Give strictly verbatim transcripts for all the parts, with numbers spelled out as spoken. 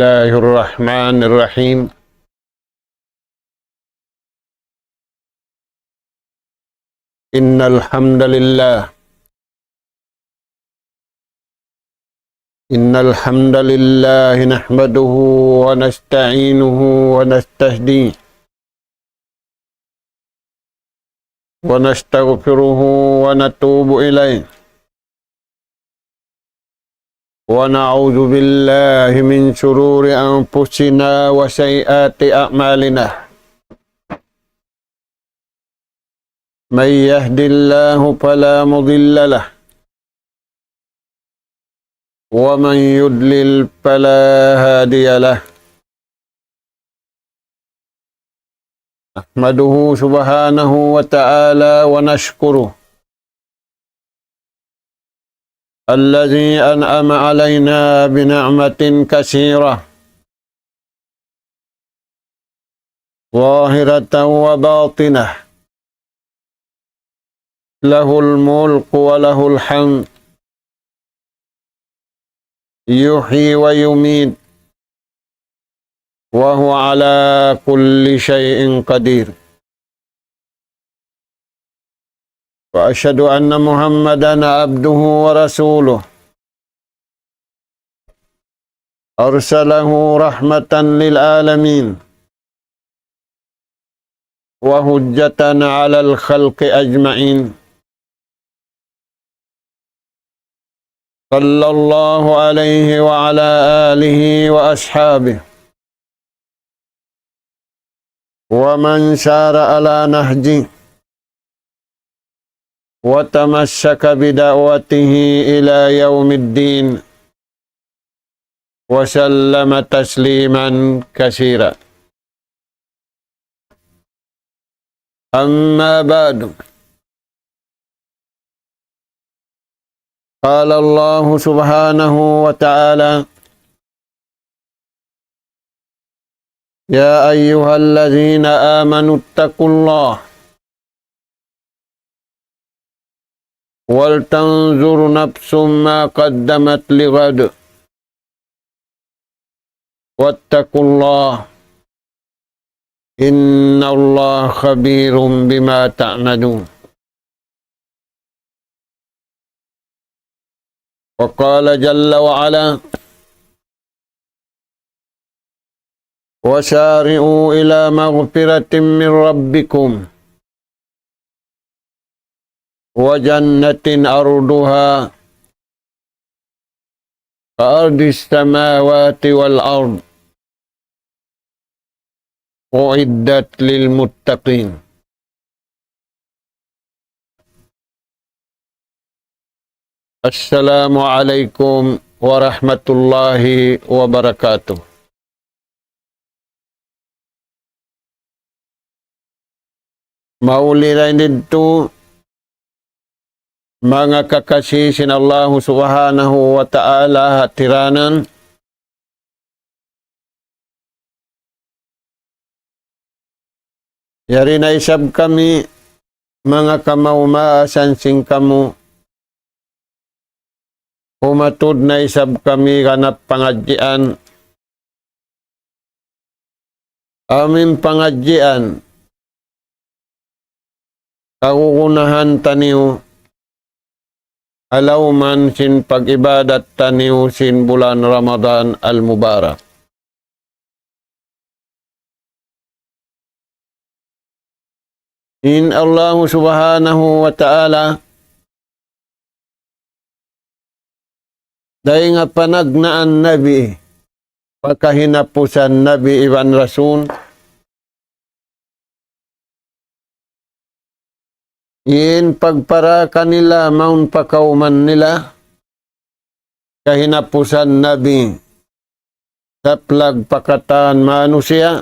الله الرحمن الرحيم. إن الحمد لله، إن الحمد لله نحمده ونستعينه ونستهديه ونستغفره ونتوب إليه، ونعوذ بالله من شرور أنفسنا وسيئات أعمالنا. من يهد الله فلا مضل له، ومن يضلل فلا هادي له. نحمده سبحانه وتعالى ونشكره الذي أنعم علينا بنعمة كثيرة ظاهرة وباطنة، له الملك وله الحمد، يحيي ويميت، وهو على كل شيء قدير. وأشهد أن محمدا عبده ورسوله، أرسله رحمة للعالمين وحجة على الخلق أجمعين، صلى الله عليه وعلى آله وأصحابه ومن سار على نهجه وتمسك بدعوته إلى يوم الدين، وسلم تسليما كثيرا. أما بعد، قال الله سبحانه وتعالى: يا أيها الذين آمنوا اتقوا الله ولتنظر نفس ما قدمت لغد واتقوا الله إن الله خبير بما تعملون. وقال جل وعلا: وسارعوا إلى مغفرة من ربكم وجنة عرضها كعرض السماوات والأرض أعدت للمتقين. السلام عليكم ورحمة الله وبركاته. Mauli dayn didtu, manga kakasi sin Allahu Subhanahu wa Ta'ala hatiranan, yari na isab kami manga kamaas-maasan sin kamu, umatud na isab kami ganap pangadjian, amu in pangadjian kagunahan taniyu ha lawm sin pag-ibadat taniyu sin bulan Ramadan al-Mubarak. In Allahu Subhanahu wa Ta'ala, dayn ha panagnaan nabi, pa kahinapusan nabi iban rasul, in pagpara kanila mawn pa kawman nila, kahinapusan nabi, saplag pa katan manusiya',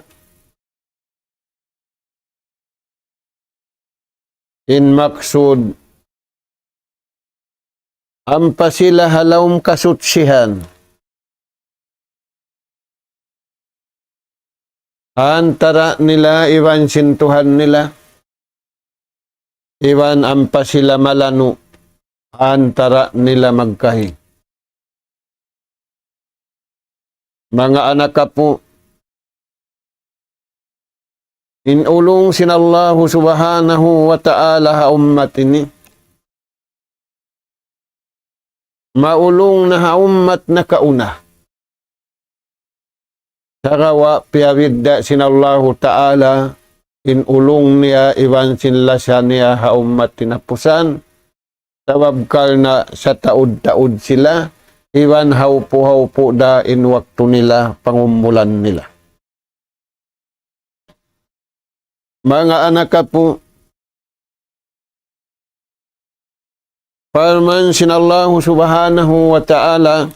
in maksud, ampa sila ha lawm kasutsihan antara' nila iban sin Tuhan nila, iban ampa sila malanu' antara' nila magkahi. Manga anak apu', in ulung sin Allahu Subhanahu wa Ta'ala ha ummat ini, maulung na ha ummat nakauna. Sagawa' piyabidda' sin Allahu Ta'ala in ulung niya iban sin lasa niya ha ummat hinapusan, sabab karna' sataud-taud sila, iban hawpu'-hawpu' da in waktu nila, pangumulan nila. Manga anak apu', parman sin Allahu Subhanahu wa Ta'ala,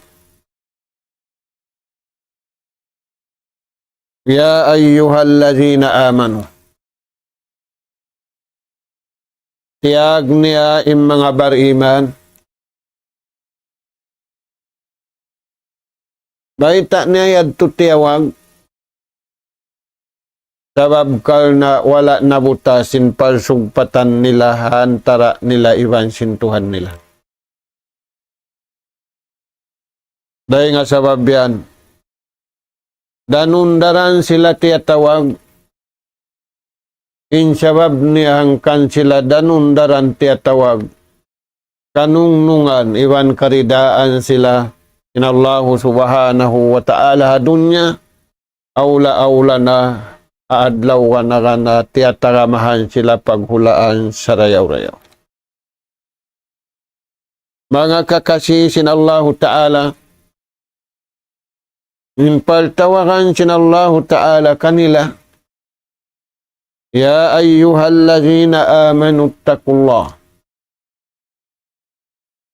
يا أيها الذين آمنوا. Tiyawag niya in manga bariman. Bayta' niya yadtu tiyawag. Sabab karna' wala' nabutas in parsugpatan nila ha antara' nila iban sin Tuhan nila. Dayn ha sabab yan, danun-daran sila tiyatawag. In sabab niya hangkan sila danun-daran tiyatawag, kanungnungan iban karidaan sila in Allahu Subhanahu wa Ta'ala ha dunya, awla-awla na ha adlaw gana-gana tiyatagamahan sila paghulaan sarayaw-rayaw. Manga kakasi sin Allahu Ta'ala, in paltawagan sin Allahu Ta'ala kanila, يا أيها الذين آمنوا اتقوا الله.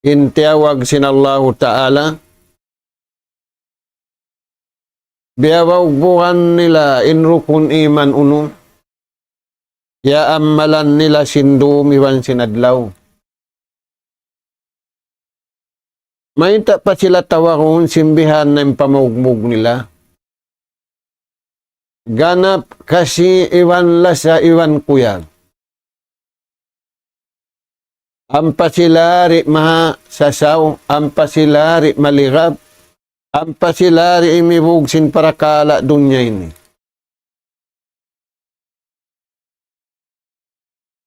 In tiyawag sin Allahu Ta'ala, biyabawgbugan nila in rukun iman unu, iyaammalan nila sin dum iban sin adlaw. Mayta' pa sila tawagun sin bihan na in pamugmug nila? Ganap kasi iban lasa iban kuyag. Ampa sila di' masasaw, ampa sila di' maligap, ampa sila di' imibug sin parakala' dunya ini.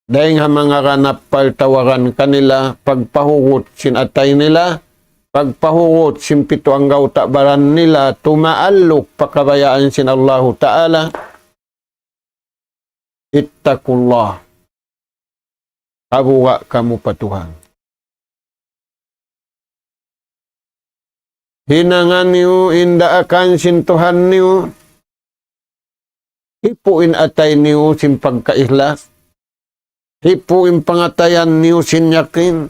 Dayn ha manga ganap paltawagan kanila, pagpahugut sin atay nila, pagpahugut sin pitu anggawta' baran nila, tumaalluk pa kabayaan sin Allahu Ta'ala, اتقوا الله. Kabuga' kamu pa Tuhan. Hinanga niyu in daakan sin Tuhan niyu. Hipu' in atay niyu sin pagkaikhlas. Hipu' in pangatayan niyu sin yakin.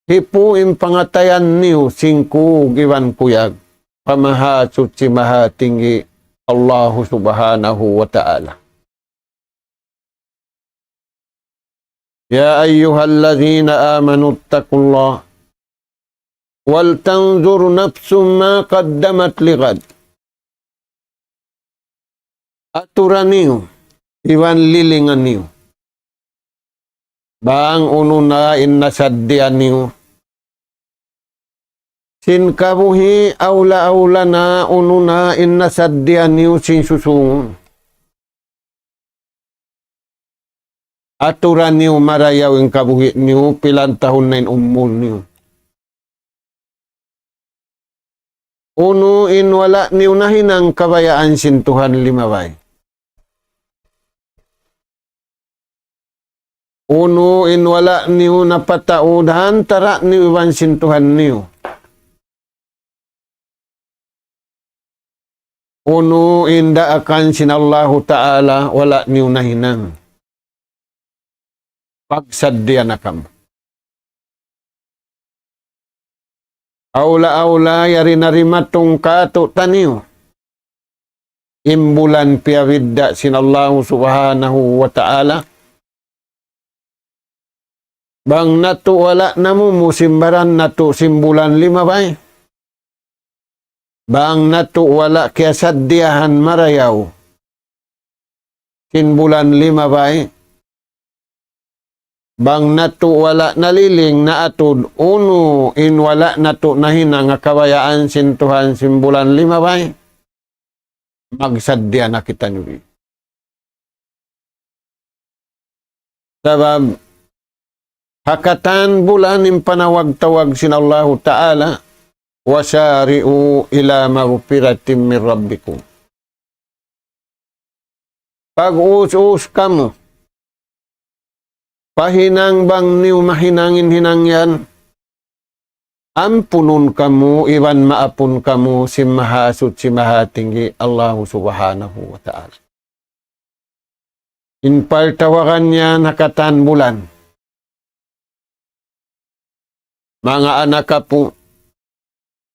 Hipu' in pangatayan niyu sin kug iban kuyag pa Mahasuchi Mahatinggi Allahu Subhanahu wa Ta'ala. يا أيها الذين آمنوا اتقوا الله ولتنظر نفس ما قدمت لغد. Atura niyu, iban lilinga niyu. Bang unu na in nasaddiya niyu sin kabuhi', awla-awla na unu na in nasaddiya niyu sin susūngun. Atura niyu marayaw in kabuhi' niyu, pila tahun na in umul niyu. Unu in wala' niyu nahinang kabayaan sin Tuhan limabay. Unu in wala' niyu napataud ha antara' niyu iban sin Tuhan niyu. Unu in daakan sin Allahu Ta'ala wala' niyu nahinang. Pagsaddiya na kamu. Awla-awla yari na dimatung kātu'niyu in bulan piyabidda' sin Allahu Subhanahu wa Ta'ala. Bang natu' wala' namumu sin baran natu' sin bulan limabay. Bang natu' wala' kiyasaddiyahan marayaw sin bulan limabay. Bang natu' wala' naliling naatud unu in wala' natu' nahinang ha kabayaan sin Tuhan sin bulan limabay. Magsaddiya na kitaniyu. Sabab, ha katan bulan in panawag-tawag sin Allahu Ta'ala, وسارعوا إلى مغفرة من ربكم. Pag-us-us kamu, pa hinang bang niyu mahinang in hinang yan, ampunun kamu iban maapun kamu sin Mahasuchi Mahatinggi Allahu Subhanahu wa Ta'ala. In paltawagan yan ha katan bulan. Manga anak apu',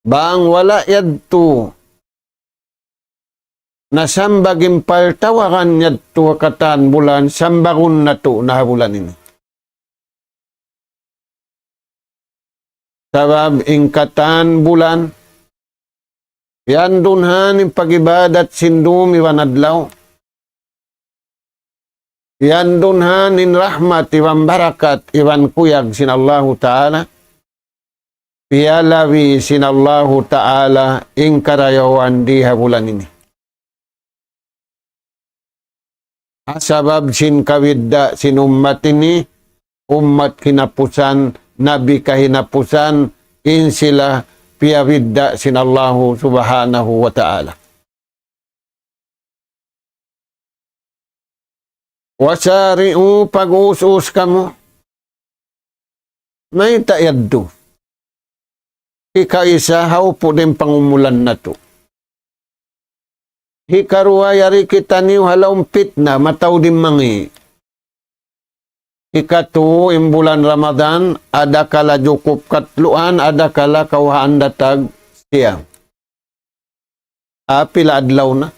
bang wala' yadtu nasambag in paltawagan yadtu ha katan bulan, sambagun natu' na ha bulan ini. Sabab in katan bulan, yan dunhan in pag-ibadat sin dum iban adlaw. Yan dunhan in rahmat iban barakat iban kuyag sin Allahu Ta'ala. Piyalabi sin Allahu Ta'ala in karayawan di ha bulan ini. Ha sabab sin kabidda' sin ummat ini, ummat kahinapusan, nabi kahinapusan, in sila piyabidda' sin Allahu Subhanahu wa Ta'ala. وسارعوا, pag-us-us kamu. Mayta' yadtu? Hikaisa, haupu' da in pangumulan natu'. Hikaruwa, yari kitaniyu ha lawm pitna, mataud in mangi'. Hikatu, in bulan Ramadan, adakala jukup katluan, adakala kawhaan da tag siyam. Ah, pila adlaw na.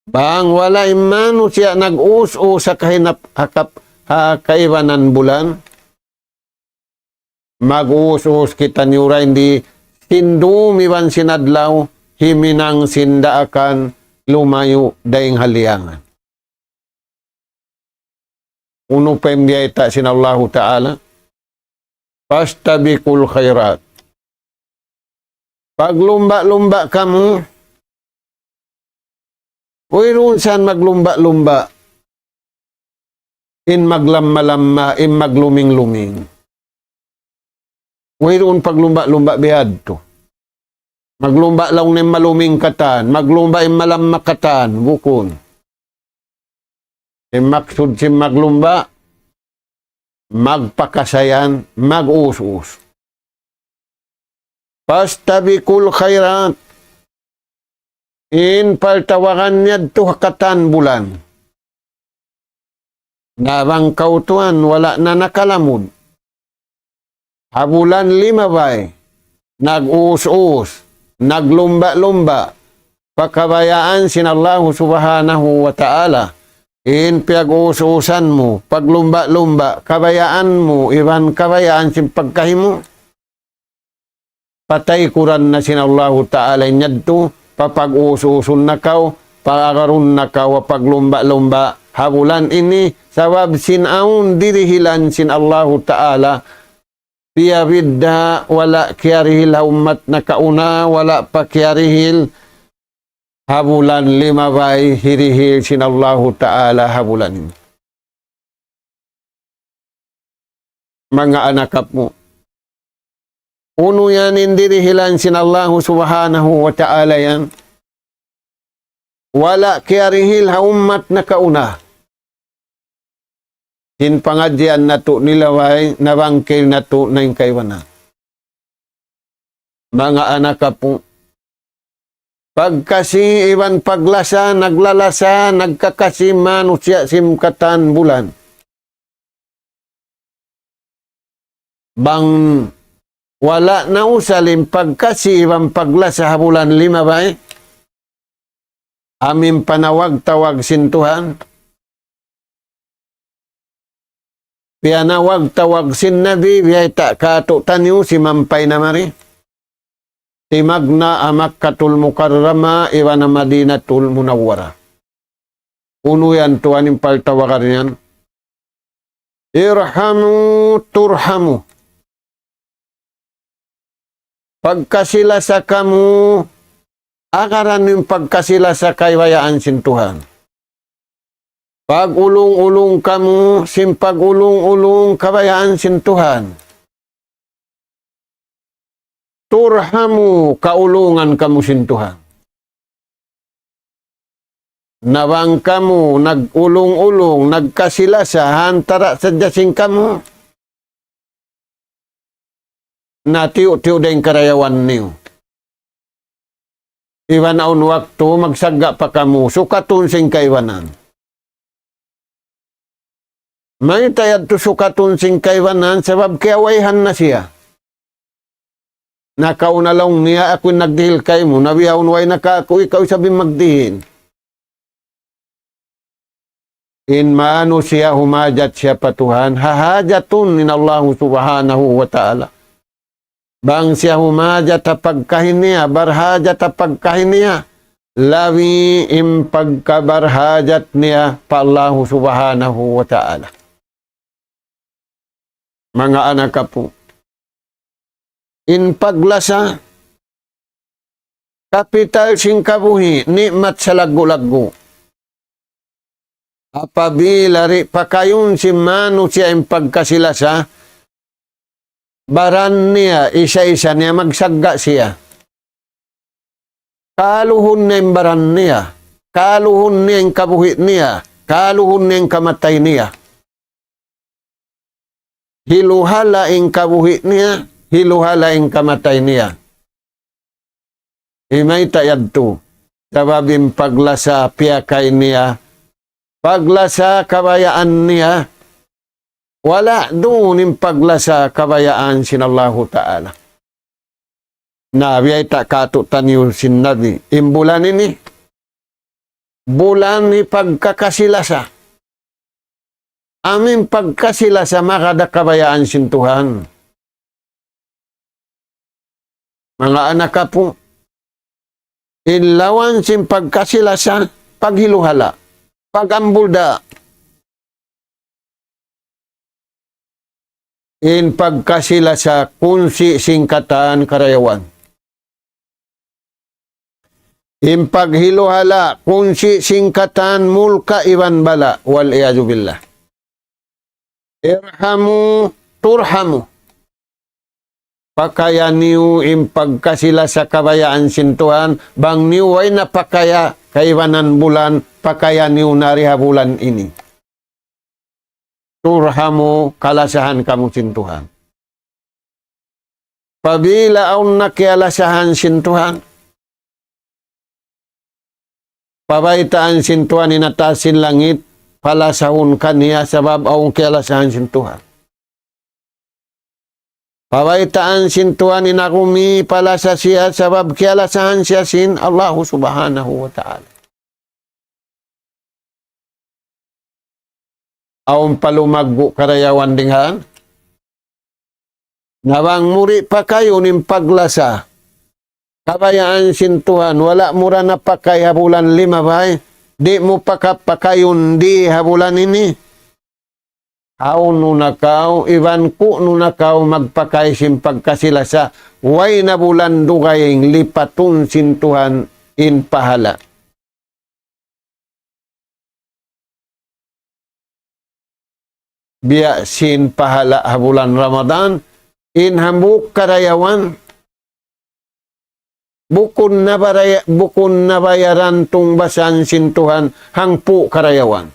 Bang wala' in manusiya' nag-us-us ha kahinap-, ha kap-, ha kaibanan bulan, mag-us-us kitaniyu dayn di sin dum iban sin adlaw, himinang sin daakan lumayu' dayn ha liyangan. Unu pa in biyayta' sin Allahu Ta'ala? فاستبقوا الخيرات. Paglumba'-lumba' kamu. Wayruun san maglumba'-lumba'. In maglamma-lamma, in magluming-luming. Wayruun paglumba'-lumba' biyadtu. Maglumba' laung niya in maluming katan, maglumba' in malamma katan, bukun. In maksud sin maglumba', magpakasayan, mag-us-us. فاستبقوا الخيرات. In paltawagan yadtu ha katan bulan. Na bang kaw tuwan, wala' na nakalamud. Ha bulan limabay, nag-us-us, naglumba'-lumba', pa kabayaan sin Allahu Subhanahu wa Ta'ala. In piyag-us-usan mu, paglumba'-lumba', kabayaan mu, iban kabayaan sin pagkahi mu. Pataykuran na sin Allahu Ta'ala in yadtu, papag-us-usun na kaw, paagarun na kaw, paglumba'-lumba', ha bulan ini, sabab sin awn dirihilan sin Allahu Ta'ala, piyabidda', wala' kiyarihil ha ummat nakauna, wala' pa kiyarihil ha bulan limabay hirihil sin Allahu Ta'ala ha bulan ini. Manga anak apu'. Unu yan in dirihilan sin Allahu Subhanahu wa Ta'ala yan. Wala' kiyarihil ha ummat nakauna. Sin pangadjian natu' nilaway, nabangkil natu' na in kaibanan. Manga anak apu'. Pagkasi iban paglasa, naglalasa, nagkakasi manusiya' sin katan bulan. Bang wala' na usal in pagkasi iban paglasa ha bulan limabay, amu in panawag-tawag sin Tuhan. Piyanawag-tawag sin Nabi, biyayta' kātu'niyu simampay na mari. Timagna' ha Makkatul Mukarrama iban ha Madinatul Munawwara. Unu yan tuwan in paltawagan yan? ارحموا ترحموا. Pagkasi-lasa kamu, Agaran in pagkasi-lasa kabayaan sin Tuhan. Pag-ulung-ulung kamu sin pag-ulung-ulung kabayaan sin Tuhan. ترحموا, kaulungan kamu sin Tuhan. Na bang kamu nag-ulung-ulung, nagkasi-lasa, ha antara' sadja sin kamu, na tiyu'-tiyu' da in karayawan niyu. Iban awn waktu magsagga' pa kamu, sukatun sin kaibanan. Mayta' yadtu sukatun sin kaibanan? Sabab kiyawayhan na siya. Na kaw na laung niya, aku in nagdihil kaymu, na bihaun way na kāku', ikaw isab in magdihil. In manusiya' humajat siya pa Tuhan, hahajatun in Allahu Subhanahu wa Ta'ala. Bang siya humajat ha pagkahi niya, barhajat ha pagkahi niya, labi in pagkabarhajat niya pa Allahu Subhanahu wa Ta'ala. Manga anak apu', in paglasa, kapital sin kabuhi', ni'mat salaggu'-laggu'. Apabila di' pakayun sin manusiya' in pagkasi-lasa, baran niya, isa-isa niya magsagga' siya. Kaluhun niya in baran niya, kaluhun niya in kabuhi' niya, kaluhun niya in kamatay niya. Hiluhala' in kabuhi' niya, hiluhala' in kamatay niya. Imayta' yadtu? Sabab in paglasa piyakay niya, paglasa kabayaan niya, wala' duun in paglasa kabayaan sin Allahu Ta'ala. Na, biyayta' kātu'niyu sin Nabi, in bulan ini, bulan hipagkakasi-lasa. Amu in pagkasi-lasa maka da kabayaan sin Tuhan. Manga anak apu', in lawan sin pagkasi-lasa, paghiluhala', pag-ambul da. In pagkasi-lasa kunsi' sin katan karayawan. In paghiluhala' kunsi' sin katan mulka' iban bala', والعياذ بالله. ارحموا ترحموا. Pakaya niyu in pagkasi-lasa kabayaan sin Tuhan, bang niyu way na pakaya kaibanan bulan, pakaya niyu na di ha bulan ini. ترحموا, kalasahan kamu sin Tuhan. Apabila awn na kiyalasahan sin Tuhan, pabaytaan sin Tuhan in ha taas sin langit, palasahun kaniya sabab awn kiyalasahan sin Tuhan. Pabaytaan sin Tuhan in ha gumi, palasa siya sabab kiyalasahan siya sin Allahu Subhanahu wa Ta'ala. Awn pa lumaggu' karayawan dinghan. Na bang mu di' pakayun in paglasa kabayaan sin Tuhan, wala' mu da napakay ha bulan limabay, di' mu paka-, pakayun di ha bulan ini. Hawnu na kaw, iban ku'nu na kaw magpakay sin pagkasi-lasa, way na bulan dugaing lipatun sin Tuhan in pahala'. Biya' sin pahala' ha bulan Ramadan, in hambuuk karayawan, bukun na baraya-, bukun na bayaran tungbasan sin Tuhan hangpu' karayawan.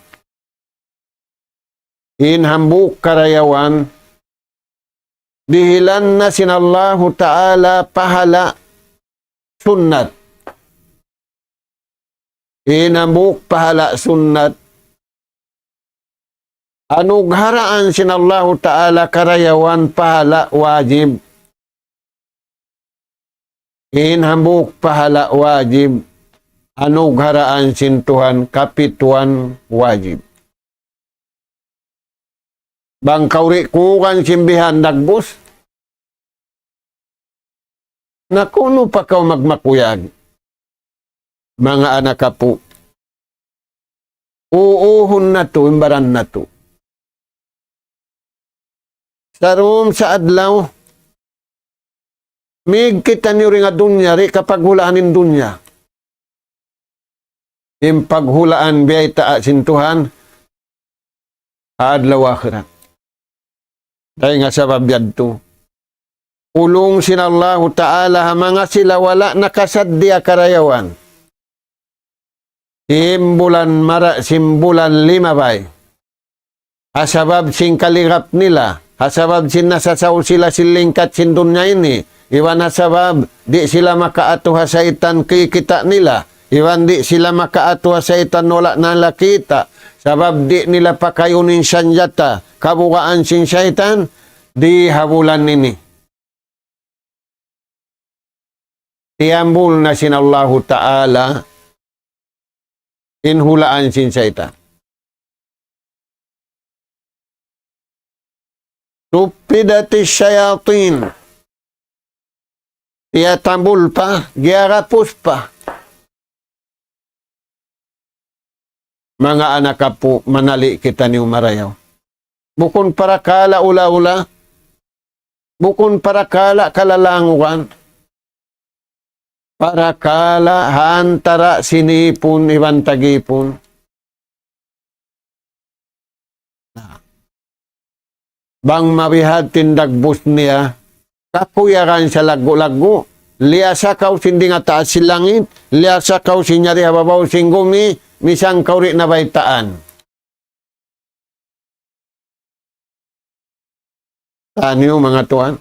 In hambuuk karayawan, dihilan na sin Allahu Ta'ala pahala' sunnat. In hambuuk pahala' sunnat, anugharaan sin Allahu Ta'ala karayawan pahala' wajib. In hambuuk pahala' wajib, anugharaan sin Tuhan kapituan wajib. Bang kaw di' kugan sin bihan dagbus, na ku'nu pa kaw magmakuyag? Manga anak apu', uuhun natu' in baran natu'. Sarum sa adlaw, mig kitaniyu dayn ha dunya, di' kapaghulaan in dunya. in paghulaan biyayta' sin Tuhan ha adlaw akhirat. Dayn ha sabab yadtu, ulung sin Allahu Ta'ala ha manga sila wala' nakasaddiya karayawan. Sin bulan mara-, sin bulan limabay. Ha sabab sin kaligap nila, ha sabab sin nasasaw sila sin lingkat sin dunya ini, iban ha sabab di' sila makaatu ha saytan kikita' nila, iban di' sila makaatu ha saytan wala' nila kita', sabab di' nila pakayun in sanjata, kabugaan sin saytan, di ha bulan ini. Tiyambul na sin Allahu Ta'ala in hulaan sin saytan. صفدت الشياطين. Tiyatambul pa, giyarapus pa. Manga anak apu', manali' kitaniyu marayaw. Bukun parakala' ula-ula. Bukun parakala' kalalangugan. Parakala' ha antara' sin ipun iban tag-ipun. Na. Bang mabihadtu in dagbus niya, kakuyagan sa laggu'-laggu', liyasa kaw sin dayn ha taas sin langit, liyasa kaw sin yari ha babaw sin gumi, misan kaw di' nabaytaan. Taniyu manga tuwan.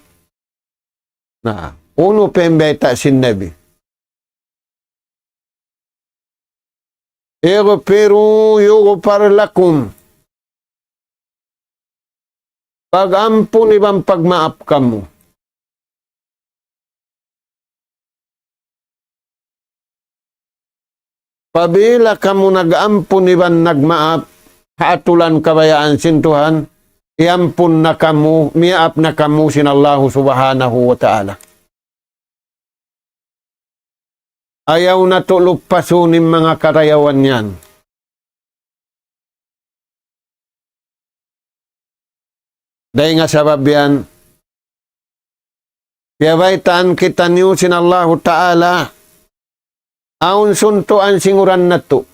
Na, unu pa in bayta' sin Nabi? اغفروا يغفر لكم. Pag-ampun iban pagmaap kamu. Pabila kamu nag-ampun iban nagmaap, ha atulan kabayaan sin Tuhan, iyampun na kamu, miyaap na kamu sin Allahu Subhanahu wa Ta'ala. Ayaw natu' lupasun in manga karayawan yan. Dayn ha sabab yan, piyabaytaan kitaniyu sin Allahu Ta'ala, awn suntuan sin uran natu'.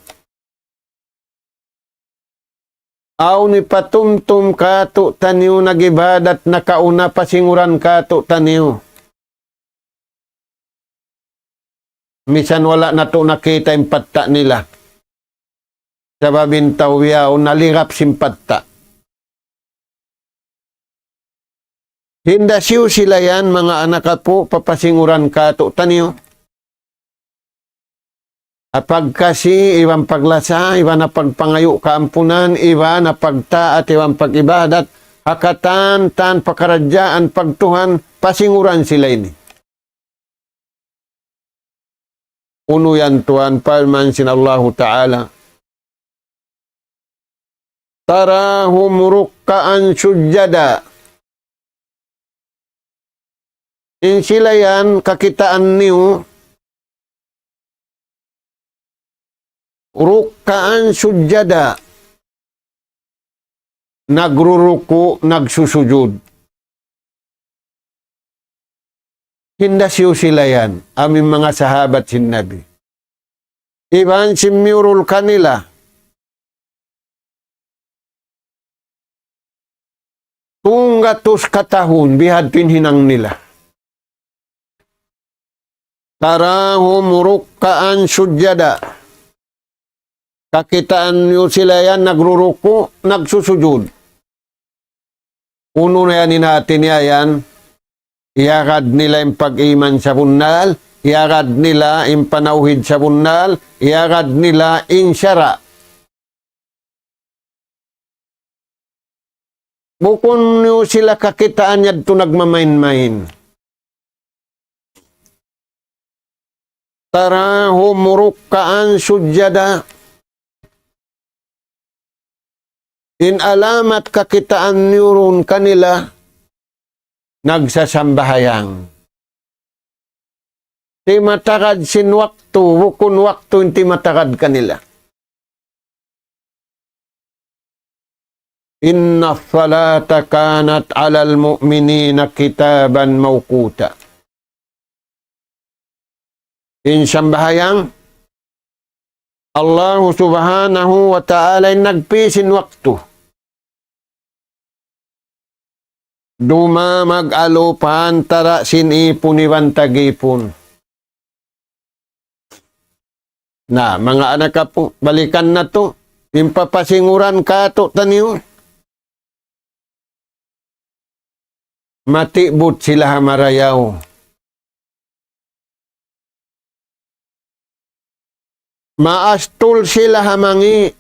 Awn hipatumtum kātu'niyu nag-ibadat nakauna pa sin uran kātu'niyu. Misan wala' natu' nakita' in patta' nila. Sabab in tau yaun naligap sin patta'. Hinda hisiyu sila yan, manga anak apu', pa pasinguran kātu'niyu. Ha pagkasi, iban paglasa, iban ha pagpangayu' kaampunan, iban ha pagtaat, iban pag-ibadat, ha katan-katan pakaradjaan pagtuhan, pasinguran sila ini. Unu yan tuwan, parman sin Allahu Ta'ala, تراهم ركعا سجدا. In sila yan kakitaan niyu ركعا سجدا. Nagruruku', nagsusujud. Hinda hisiyu sila yan, amu in manga sahabat sin Nabi. Iban sin miyurul kanila. Tunggatus katahun bihadtu in hinang nila. تراهم ركعا سجدا. Kakitaan niyu sila yan nagruruku', nagsusujud. Unu na yan in hāti niya yan? Iyagad nila in pag-iman sabunnal, iyagad nila in panawhid sabunnal, iyagad nila in sara'. Bukun niyu sila kakitaan yadtu nagmamain-main. تراهم ركعا سجدا. In alamat kakitaan niyu duun kanila, nagsasambahayang. Timatarad sin waktu, bukun waktu in timatarad kanila. إن الصلاة كانت على المؤمنين كتابا موقوتا. In sambahayang, Allahu Subhanahu wa Ta'ala in nagpī sin waktu. Duma mag-alu pa antara' sin ipun iban tag-ipun. Na, manga anak apu', balikan natu', in papasinguran kātu'niyu. Matibut sila ha marayaw. Maastul sila ha mangi'.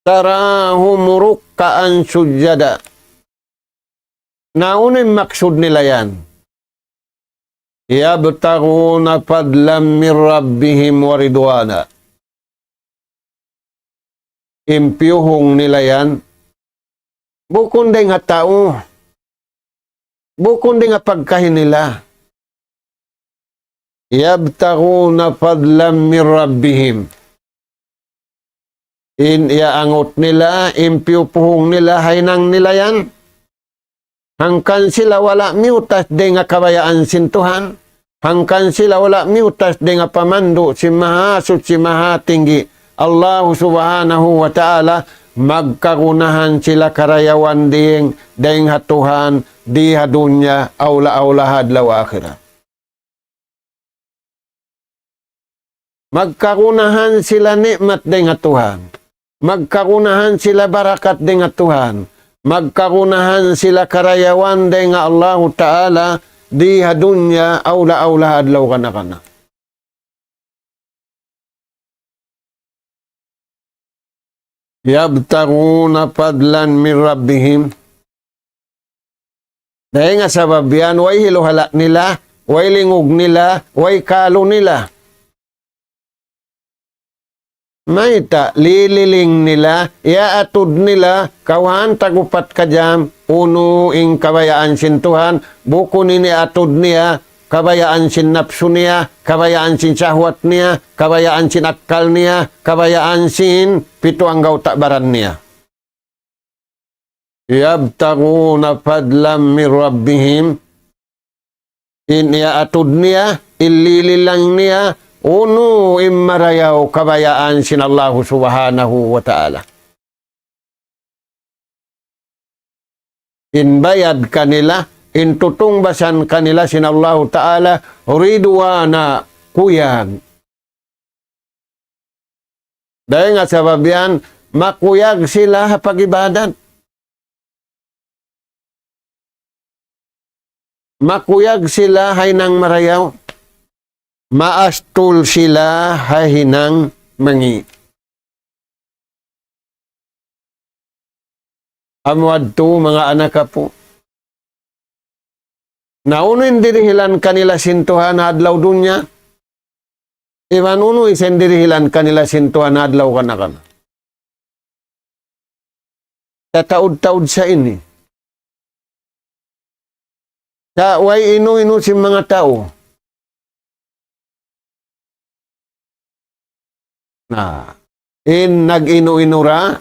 تراهم ركعا سجدا. Na unu in maksud nila yan? يبتغون فضلا من ربهم ورضوانا. In piyuhung nila yan, bukun dayn ha tau, bukun dayn ha pagkahi nila. يبتغون فضلا من ربهم. In iyaangut nila, in piyupuhung nila, ha hinang nila yan. Hangkan sila wala' miyutas dayn ha kabayaan sin Tuhan. Hangkan sila wala' miyutas dayn ha pamandu' sin Mahasuchi Mahatinggi, Allahu Subhanahu wa Ta'ala, magkagunahan sila karayawan dayng, dayn ha Tuhan, di ha dunya, awla-awla ha adlaw akhirat. Magkagunahan sila ni'mat dayn ha Tuhan. Magkagunahan sila barakat dayn ha Tuhan. Magkagunahan sila karayawan dayn ha Allahu Ta'ala di ha dunya awla-awla ha adlaw kana-kana. يبتغون فضلا من ربهم. Dayn ha sabab yan, way hiluhala' nila, way lingug nila, way kalu nila. Mayta', lililing nila, iyaatud nila, kawhaan tag-upat ka jam, unu in kabayaan sin Tuhan, bukun in iyaatud niya, kabayaan sin napsu niya, kabayaan sin sahwat niya, kabayaan sin akkal niya, kabayaan sin pitu anggawta' baran niya. يبتغون فضلا من ربهم. In iyaatud niya, in lililing niya, unu in marayaw kabayaan sin Allahu Subhanahu wa Ta'ala. In bayad kanila, in tutungbasan kanila sin Allahu Ta'ala, رضوانا, kuyag. Dayn ha sabab yan, makuyag sila ha pag-ibadat. Makuyag sila ha hinang marayaw. Maastul sila ha hinang mangi'. Amu yadtu, manga anak apu'. Na unu in dirihilan kanila sin Tuhan ha adlaw dunya? Iban unu isab in dirihilan kanila sin Tuhan ha adlaw kana-kana? Tataud-taud sa ini. Sa' way inu-inu sin manga tau. Na, in nag-inu-inu ra,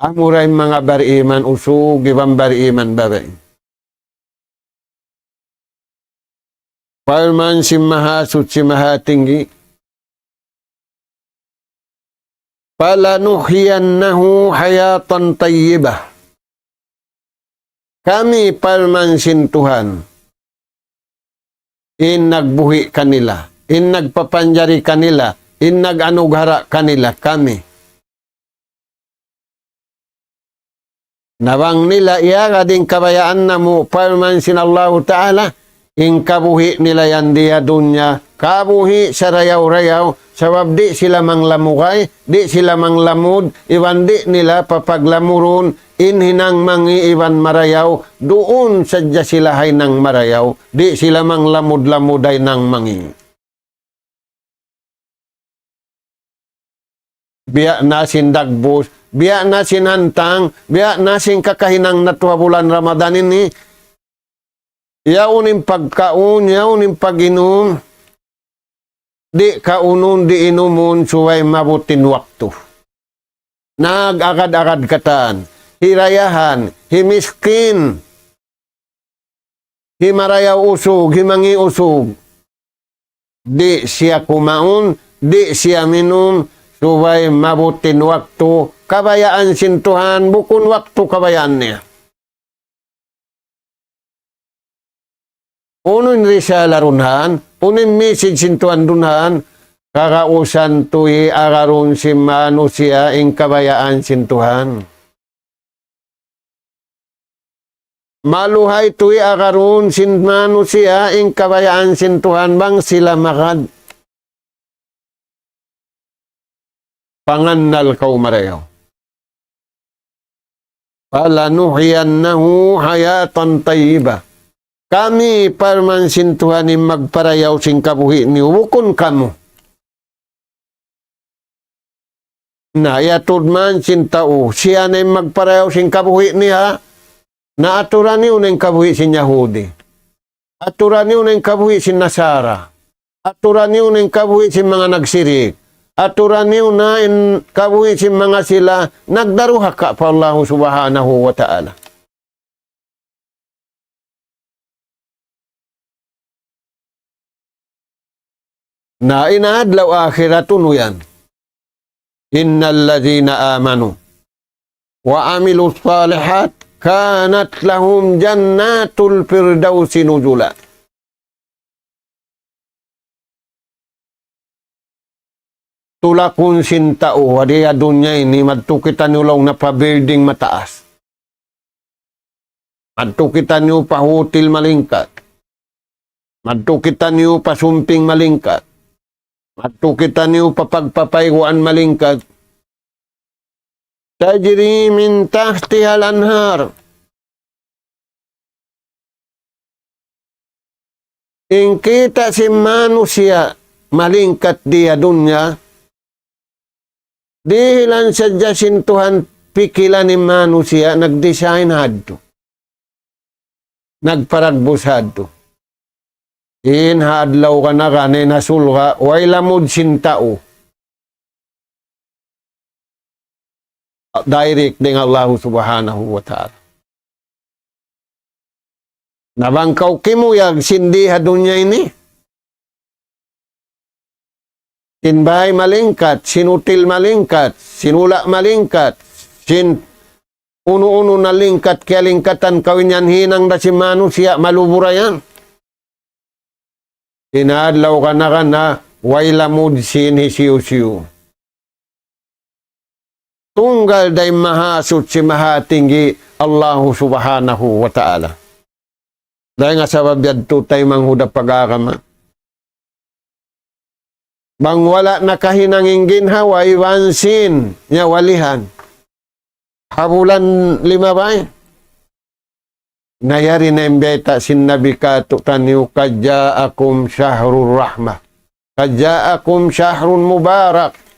amura in manga bariman usug, iban bariman babai. Parman sin Mahasuchi Mahatinggi, فلنحيينه حياة طيبة. Kami, parman sin Tuhan, in nagbuhi' kanila, in nagpapanjari kanila, in nag-anughara kanila, kami. Na bang nila iyagad in kabayaan namu', parman sin Allahu Ta'ala, in kabuhi' nila yan di ha dunya, kabuhi' sarayaw-rayaw, sabab di' sila manglamugay, di' sila manglamud, iban di' nila papaglamurun, in hinang mangi' iban marayaw, duun sadja sila ha hinang marayaw, di' sila manglamud-lamud ha hinang mangi'. Biya' na sin dagbus, biya' na sin hantang, biya' na sin kakahinang natu' ha bulan Ramadan ini. Yaun in pagkaun, yaun in pag-inum, di' kaunun, di' inumun, subay maabut in waktu. Nag-agad-agad katan, hirayahan, himiskin, himarayaw usug, himangi' usug. Di' siya kumaun, di' siya minum, subay maabut in waktu kabayaan sin Tuhan, bukun waktu kabayaan niya. Unu in risala duun, unu in message sin Tuhan duun, kagausan tuud agarun sin manusiya' in kabayaan sin Tuhan. Maluhay tuud agarun sin manusiya' in kabayaan sin Tuhan bang sila magad pangannal kaw marayaw. فلنحيينه حياة طيبة. Kami, parman sin Tuhan, in magparayaw sin kabuhi' niyu, bukun kamu. Na, iyatud man sin tau, siya na in magparayaw sin kabuhi' niya, na aturan niyu na in kabuhi' sin Yahudi. Aturan niyu na in kabuhi' sin Nasara. Aturan niyu na in kabuhi' sin manga nagsirik. Aturan niyu na in kabuhi' sin manga sila nagdaruhaka pa Allahu Subhanahu wa Ta'ala. Na in adlaw akhirat unu yan. إن الذين آمنوا وعملوا الصالحات كانت لهم جنات الفردوس نزلا. Tulakun sin tau, ha di ha dunya ini, madtu kitaniyu laung niya pa building mataas. Madtu kitaniyu pa hotel malingkat. Madtu kitaniyu pa sumping malingkat. Madtu kitaniyu pa pagpapayguan malingkat. تجري من تحتها الأنهار. In kita' sin manusiya' malingkat di ha dunya, dihilan sadja sin Tuhan pikilan in manusiya' nag-design hadtu. Nagparagbus hadtu. In ha adlaw kanakan in ha surga', way lamud sin tau. Direct dayn ha Allahu Subhanahu wa Ta'ala. Na bang kaw kimuyag sin di ha dunya ini, sin bāy malingkat, sin hotel malingkat, sin hula' malingkat, sin unu-unu na lingkat kiyalingkatan kaw, in yan hinang da sin manusiya' malubura yan. In adlaw kanakan way lamud sin hisiyu-siyu. Tunggal da in Mahasuchi Mahatinggi Allahu Subhanahu wa Ta'ala. Dayn ha sabab yadtu taymanghud ha pag-agama. Bang wala' nakahinang in ginhawa iban sin nyawalihan. Ha bulan limabay. Na yari na in bayta' sin Nabi kātu'niyu, قد جاءكم شهر الرحمة. قد جاءكم شهر مبارك.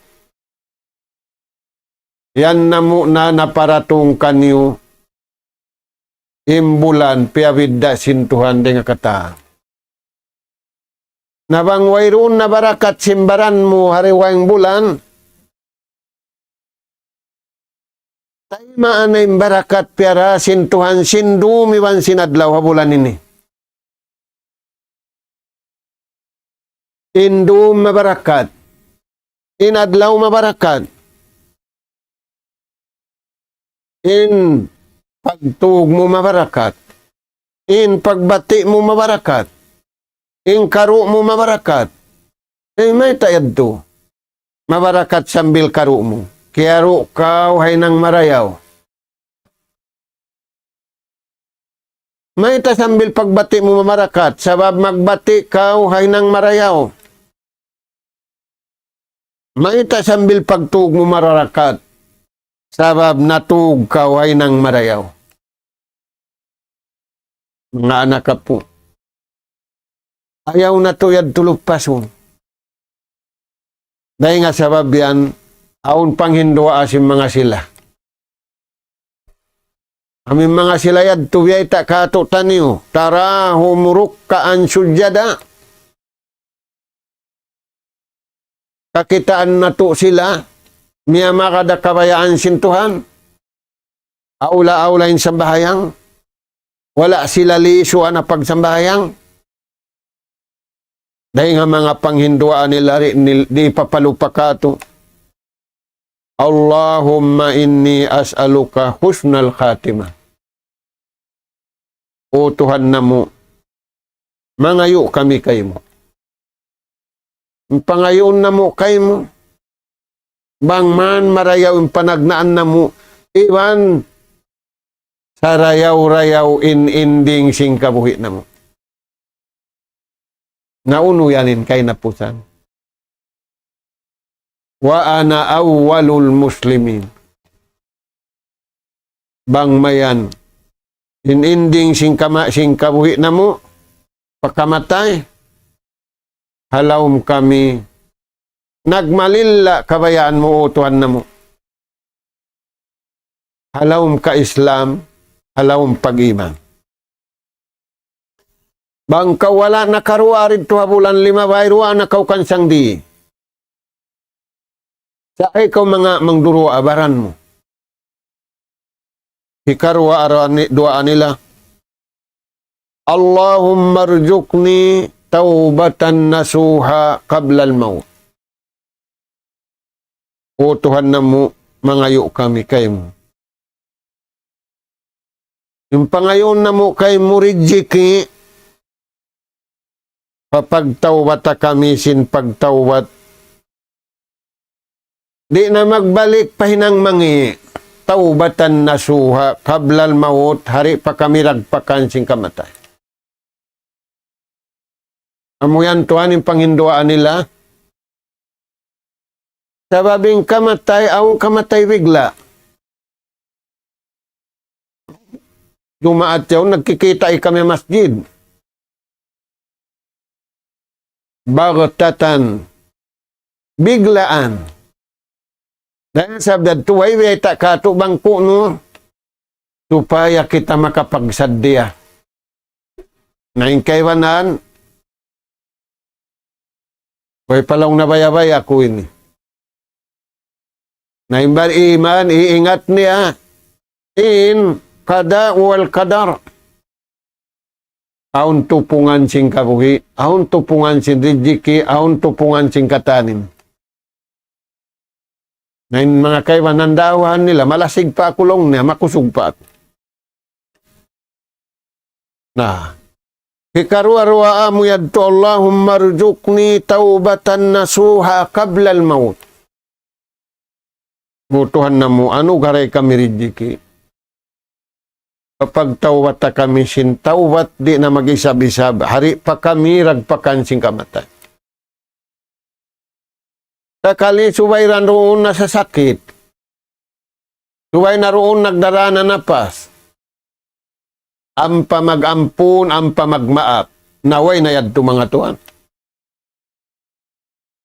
Yan namu' na naparatung kaniyu in bulan piyabidda' sin Tuhan dayn ha katan. Na bang wayruun na barakat sin baran mu ha dugaing bulan, taymaun na in barakat piyara sin Tuhan sin dum iban sin adlaw ha bulan ini. In dum mabarakat. In adlaw mabarakat. In pagtūg mu mabarakat. In pagbati' mu mabarakat. In karu' mu mabarakat. Eh, mayta' yadtu? Mabarakat sambil karu' mu. Kiyaru' kaw ha hinang marayaw. Mayta' sambil pagbati' mu mabarakat? Sabab magbati' kaw ha hinang marayaw. Mayta' sambil pagtūg mu mabarakat? Sabab natūg kaw ha hinang marayaw. Manga anak apu'. Ayaw natu' yadtu lupasun. Dayn ha sabab yan, awn panghinduwaa sin manga sila. Amu in manga sila yadtu biyayta' kātu'niyu, تراهم ركعا سجدا. Kakitaan natu' sila, miyamagad ha kabayaan sin Tuhan. Awla-awla in sambahayang. Wala' sila lisuan ha pagsambahayang. Dayn ha manga panghinduan nila di', di' papalupa katu'. اللهم إني أسألك حسن الخاتمة. O Tuhan namu', mangayu' kami kaymu. In pangayuun namu' kaymu, bang man marayaw in panagnaan namu', iban sarayaw-rayaw in ending sin kabuhi' namu'. Na unu yan in kahinapusan. وأنا أول المسلمين. Bang mayan in ending sin kama-, sin kabuhi' namu', pagkamatay, ha lawm kami nagmalilla' kabayaan mu, O Tuhan namu'. Ha lawm ka-Islam, ha lawm pag-iman. Bang kaw wala' nakaruwa didtu ha bulan limabay, ruwa na kaw kansang di. Sa' ikaw manga mangduruwa baran mu. Hikaruwa, aru ni-, duwaa nila. اللهم ارزقني توبة نصوحا قبل الموت. O Tuhan namu', mangayu' kami kaymu. In pangayuun namu' kaymu rijiki', papagtawbata kami sin pagtawbat. Di' na magbalik pa hinang mangi'. توبة نصوحا قبل الموت, hari pa kami ragpakan sin kamatay. Amu yan tuwan in panghinduan nila. Sabab in kamatay, awn kamatay bigla'. Jumaat yaun nagkikita' kami ha masjid. بغتة. Biglaan. Dayn ha sabab yadtu way biyayta' katu' bang ku'nu supaya kita makapagsaddiya. Na in kaibanan, way pa laung nabaya-baya ku ini. Na in bariman, iingat niya in qada wal qadar. Awn tupungan sin kabuhi', awn tupungan sin rijiki', awn tupungan sin katanim. Na in manga kaibanan daawahan nila, malasig pa aku laung niya, makusug pa aku. Na, hikaruwa-ruwaa mu yadtu, اللهم ارزقني توبة نصوحا قبل الموت. O Tuhan namu', anugarahi kami rijiki'. Kapagtawbata kami sin tawbat di' na mag-isab-isab, hari pa kami ragpakan sin kamatay. Sakali subay ra duun nasasakit. Subay na duun nagdarā na napas. Ampa mag-ampun, ampa magmaap. Na way na yadtu manga tuwan.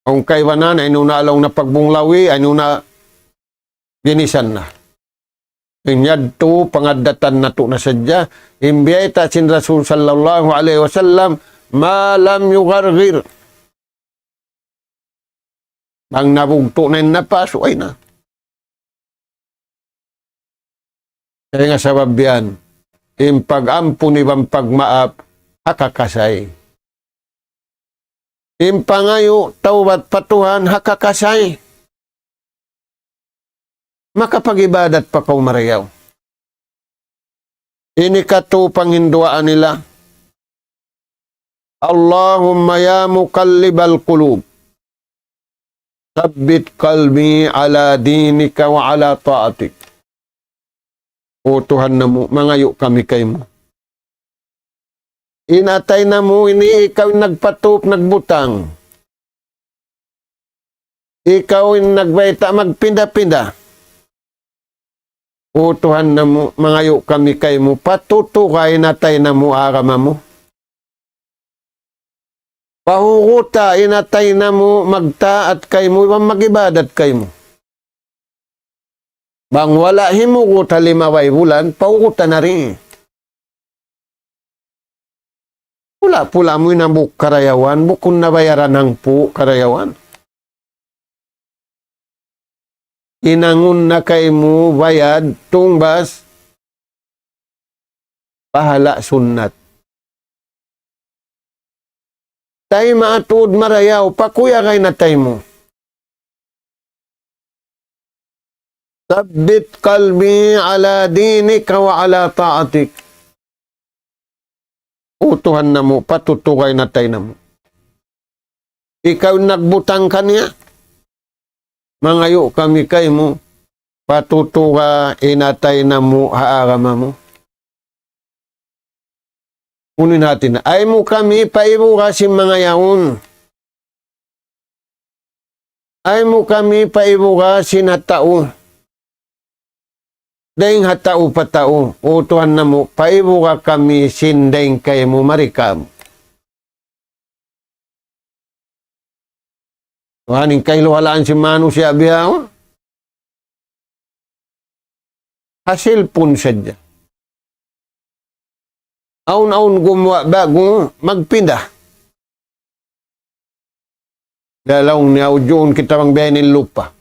Awn kaibanan, ayaw na laung na pagbunglawi, ayaw na ginisan na. In yadtu, pangaddatan natu' na sadja, in biyayta' sin Rasul sallallahu alayhi wasallam, ما لم يغرغر. Bang nabugtu' na in napas, way na. Kaya nga sabab yan, in pag-ampun iban pagmaap, ha kakasay. In pangayu', tawbat pa Tuhan, ha kakasay. Makapag-ibadat pa kaw marayaw. Ini katu' panghinduan nila. اللهم يا مقلب القلوب ثبت قلبي على دينك وعلى طاعتك. O Tuhan namu', mangayu' kami kaymu. In atay namu' ini ikaw in nagpatup, nagbutang. Ikaw in nagbayta' magpinda-pinda. O Tuhan namu', mangayu' kami kaymu, patutuga in atay namu' ha agama mu. Pahuguta in atay namu' magtaat kaymu, iban mag-ibadat kaymu. Bang wala' himugut ha limabay bulan, pahuguta na rin. Pula-pula mu in hambuuk karayawan, bukun na bayaran hangpu' karayawan. Hinangun na kaymu bayad tungbas pahala' sunnat. Taymaun tuud marayaw, pakuyagay na taymaun. ثبت قلبي على دينك وعلى طاعتك. O Tuhan namu', patutugay na taymaun. Ikaw in nagbutang kaniya. Mangayu' kami kaymu, patutugay na taymaun ha agama mu. Unu in hati niya? Ayaw mu kami paibuga sin manga yaun. Ayaw mu kami paibuga sin ha tau. Dayng ha tau pa tau. O Tuhan namu', paibuga kami sin dayng kaymu mari kamu. Tuhan, in kahiluhalaan sin manusiya' bihaun. Ha cellphone sadja. Awn-awn gumuwa' ba'gu, magpinda. Laung niya, "Ujun kita bang biya' ini in lupa."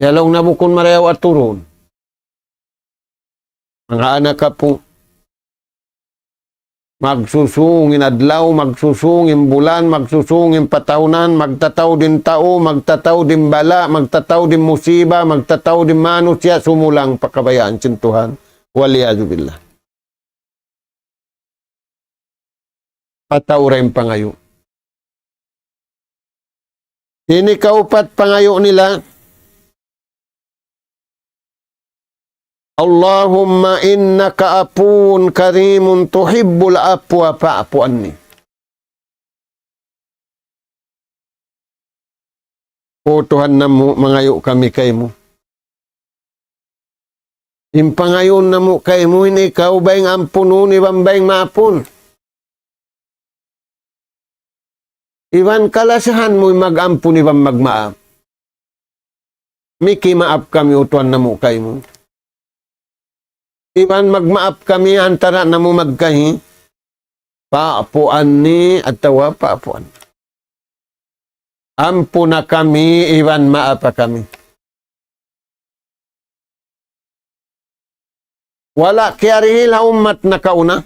Laung niya, "Bukun marayaw aturun." Manga anak apu', magsusung in adlaw, magsusung in bulan, magsusung in patahunan, magtataud in tau, magtataud in bala', magtataud in musiba, magtataud in manusiya', sumulang pa kabayaan sin Tuhan. والعياذ بالله. Pataura in pangayu'. Ini kaupat pangayu' nila, اللهم إنك عفو كريم تحب العفو فاعف عني. O Tuhan namu', mangayu' kami kaymu. In pangayuun namu' kaymu ini, ikaw bayng ampunun iban bayng maapun. Iban kalasahan mu in mag-ampun iban magmaap. Miki maap kami, O Tuhan namu', kaymu. Iban magmaap kami antara' namu' magkahi. فاعف عني atawa فاعف عني. Ampuna kami iban maapa kami. Wala' kiyarihil ha ummat nakauna.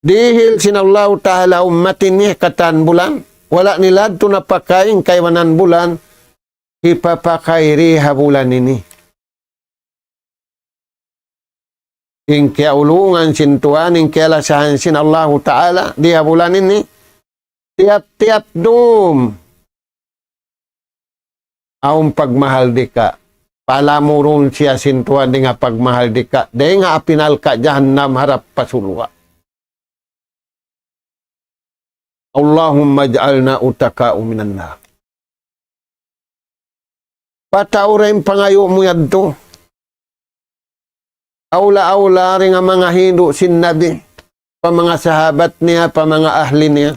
Dihil sin Allahu Ta'ala ummat ini katan bulan. Wala' nila adtu napakay in kaibanan bulan. Hipapakay di ha bulan ini. In kiyaulungan sin Tuhan, in kiyalasahan sin Allahu Ta'ala, di ha bulan ini, tiyap-tiyap dum, awn pagmahaldika, palamurun siya sin Tuhan dayn ha pagmahaldika, dayn ha api narka' jahannam harap pa surga'. اللهم اجعلنا عتقاء من النار. Pataura in pangayu' mu yadtu. Awla-awla dayn ha manga hindu' sin Nabi, pa manga sahabat niya, pa manga ahli niya.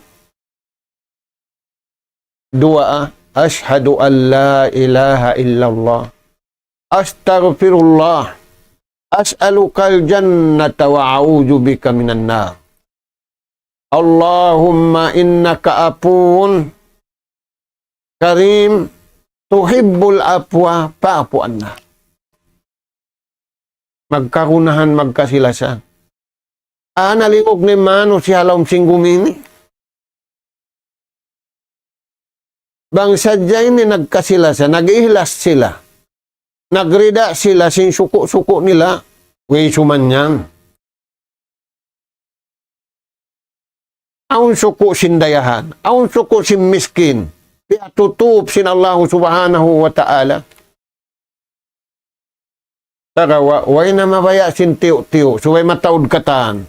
Duwaa, أشهد أن لا إله إلا الله. أستغفر الله. أسألك الجنة وأعوذ بك من النار. اللهم إنك عفو كريم تحب العفو فاعف عنا. Magkagunahan, magkasi-lasa. Ana lingug ni manusiya' ha lawm sin gumi ini. Bang sadja ini nagkasi-lasa, nag-ihlas sila. Nagrida sila sin suku'-suku' nila, way sumanyan. Awn suku' sin dayahan, awn suku' sin miskin, piyatutup sin Allahu Subhanahu wa Ta'ala. Sagawa', way na mabaya' sin tiyu'-tiyu', subay mataud katan.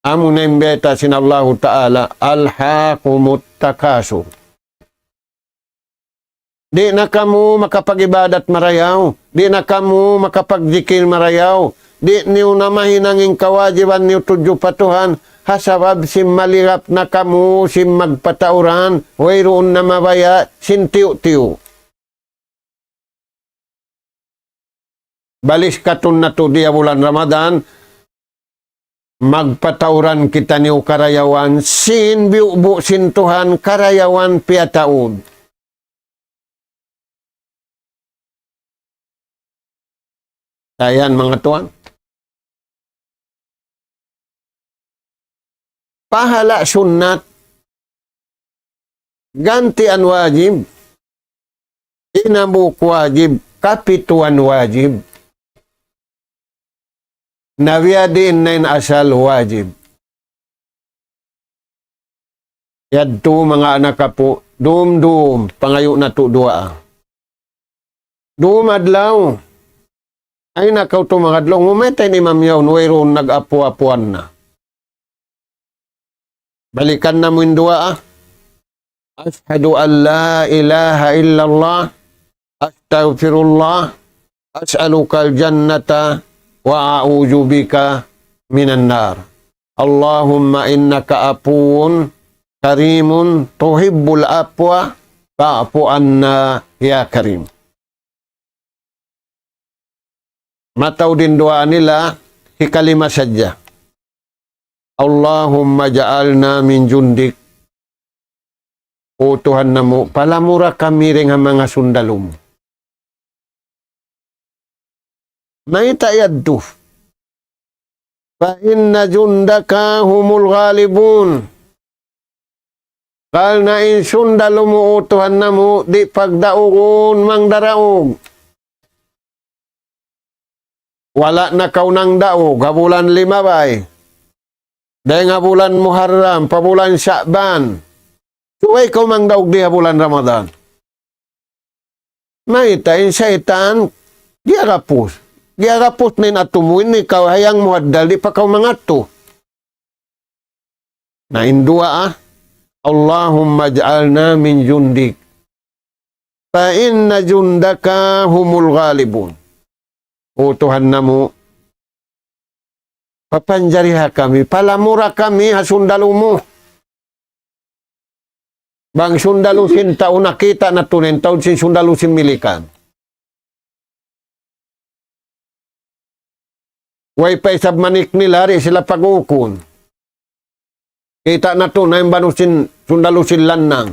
Amu na in bayta' sin Allahu Ta'ala, ألهاكم التكاثر. Di' na kamu makapag-ibadat marayaw, di' na kamu makapagjikil marayaw, di' niyu na mahinang in kawajiban niyu tudju pa Tuhan, ha sabab sin malirap na kamu sin magpatauran, wayruun na mabaya' sin tiyu'-tiyu'. Baliskatun natu' di ha bulan Ramadan, magpatauran kitaniyu karayawan, sin biyu'bu' sin Tuhan karayawan piyataud. Dayn ha manga tuwan. Pahala' sunnat, gantian wajib, hinambuk wajib, kapituan wajib. Na biyadiin na in asal wajib. Yadtu manga anak apu', dum-dum, pangayu' natu' duwaa. Dum adlaw. Ay nakaw tu manga adlaw, ngumayta' in imam yaun, wayruun nag-apu-apuan na. Balikan namu' in duwaa. أشهد أن لا إله إلا الله، أستغفر الله، أسألك الجنة، وأعوذ بك من النار. اللهم إنك عفو كريم تحب العفو فاعف عنا يا كريم. Mataud in duwaa nila, hikalima sadja. اللهم اجعلنا من جندك. O Tuhan namu', palamura kami dayn ha manga sundalu mu. Mayta' yadtu? فإن جندك هم الغالبون. Karna' in sundalu mu, O Tuhan namu', di' pagdaugun mangdaraug. Wala' na kaw nangdaug ha bulan limabay. Dayn ha bulan Muharram, pa bulan Sha'ban. Subay kaw mangdaug di ha bulan Ramadan. Mayta', in saytan, giyagapus. Giyagapus na in atu mu, ini kaw hayang mu haddal, di' pa kaw mangadtu. Na in duwaa, اللهم اجعلنا من جندك، فإن جندك هم الغالبون. O Tuhan namu', papanjariha kami, palamura kami ha sundalu mu. Bang sundalu sin tau, nakita' natu' na in tau sin sundalu sin Milikan. Way pa isab manik nila, di' sila pag-uukun. Kita' natu' na in banu sin sundalu sin lannang.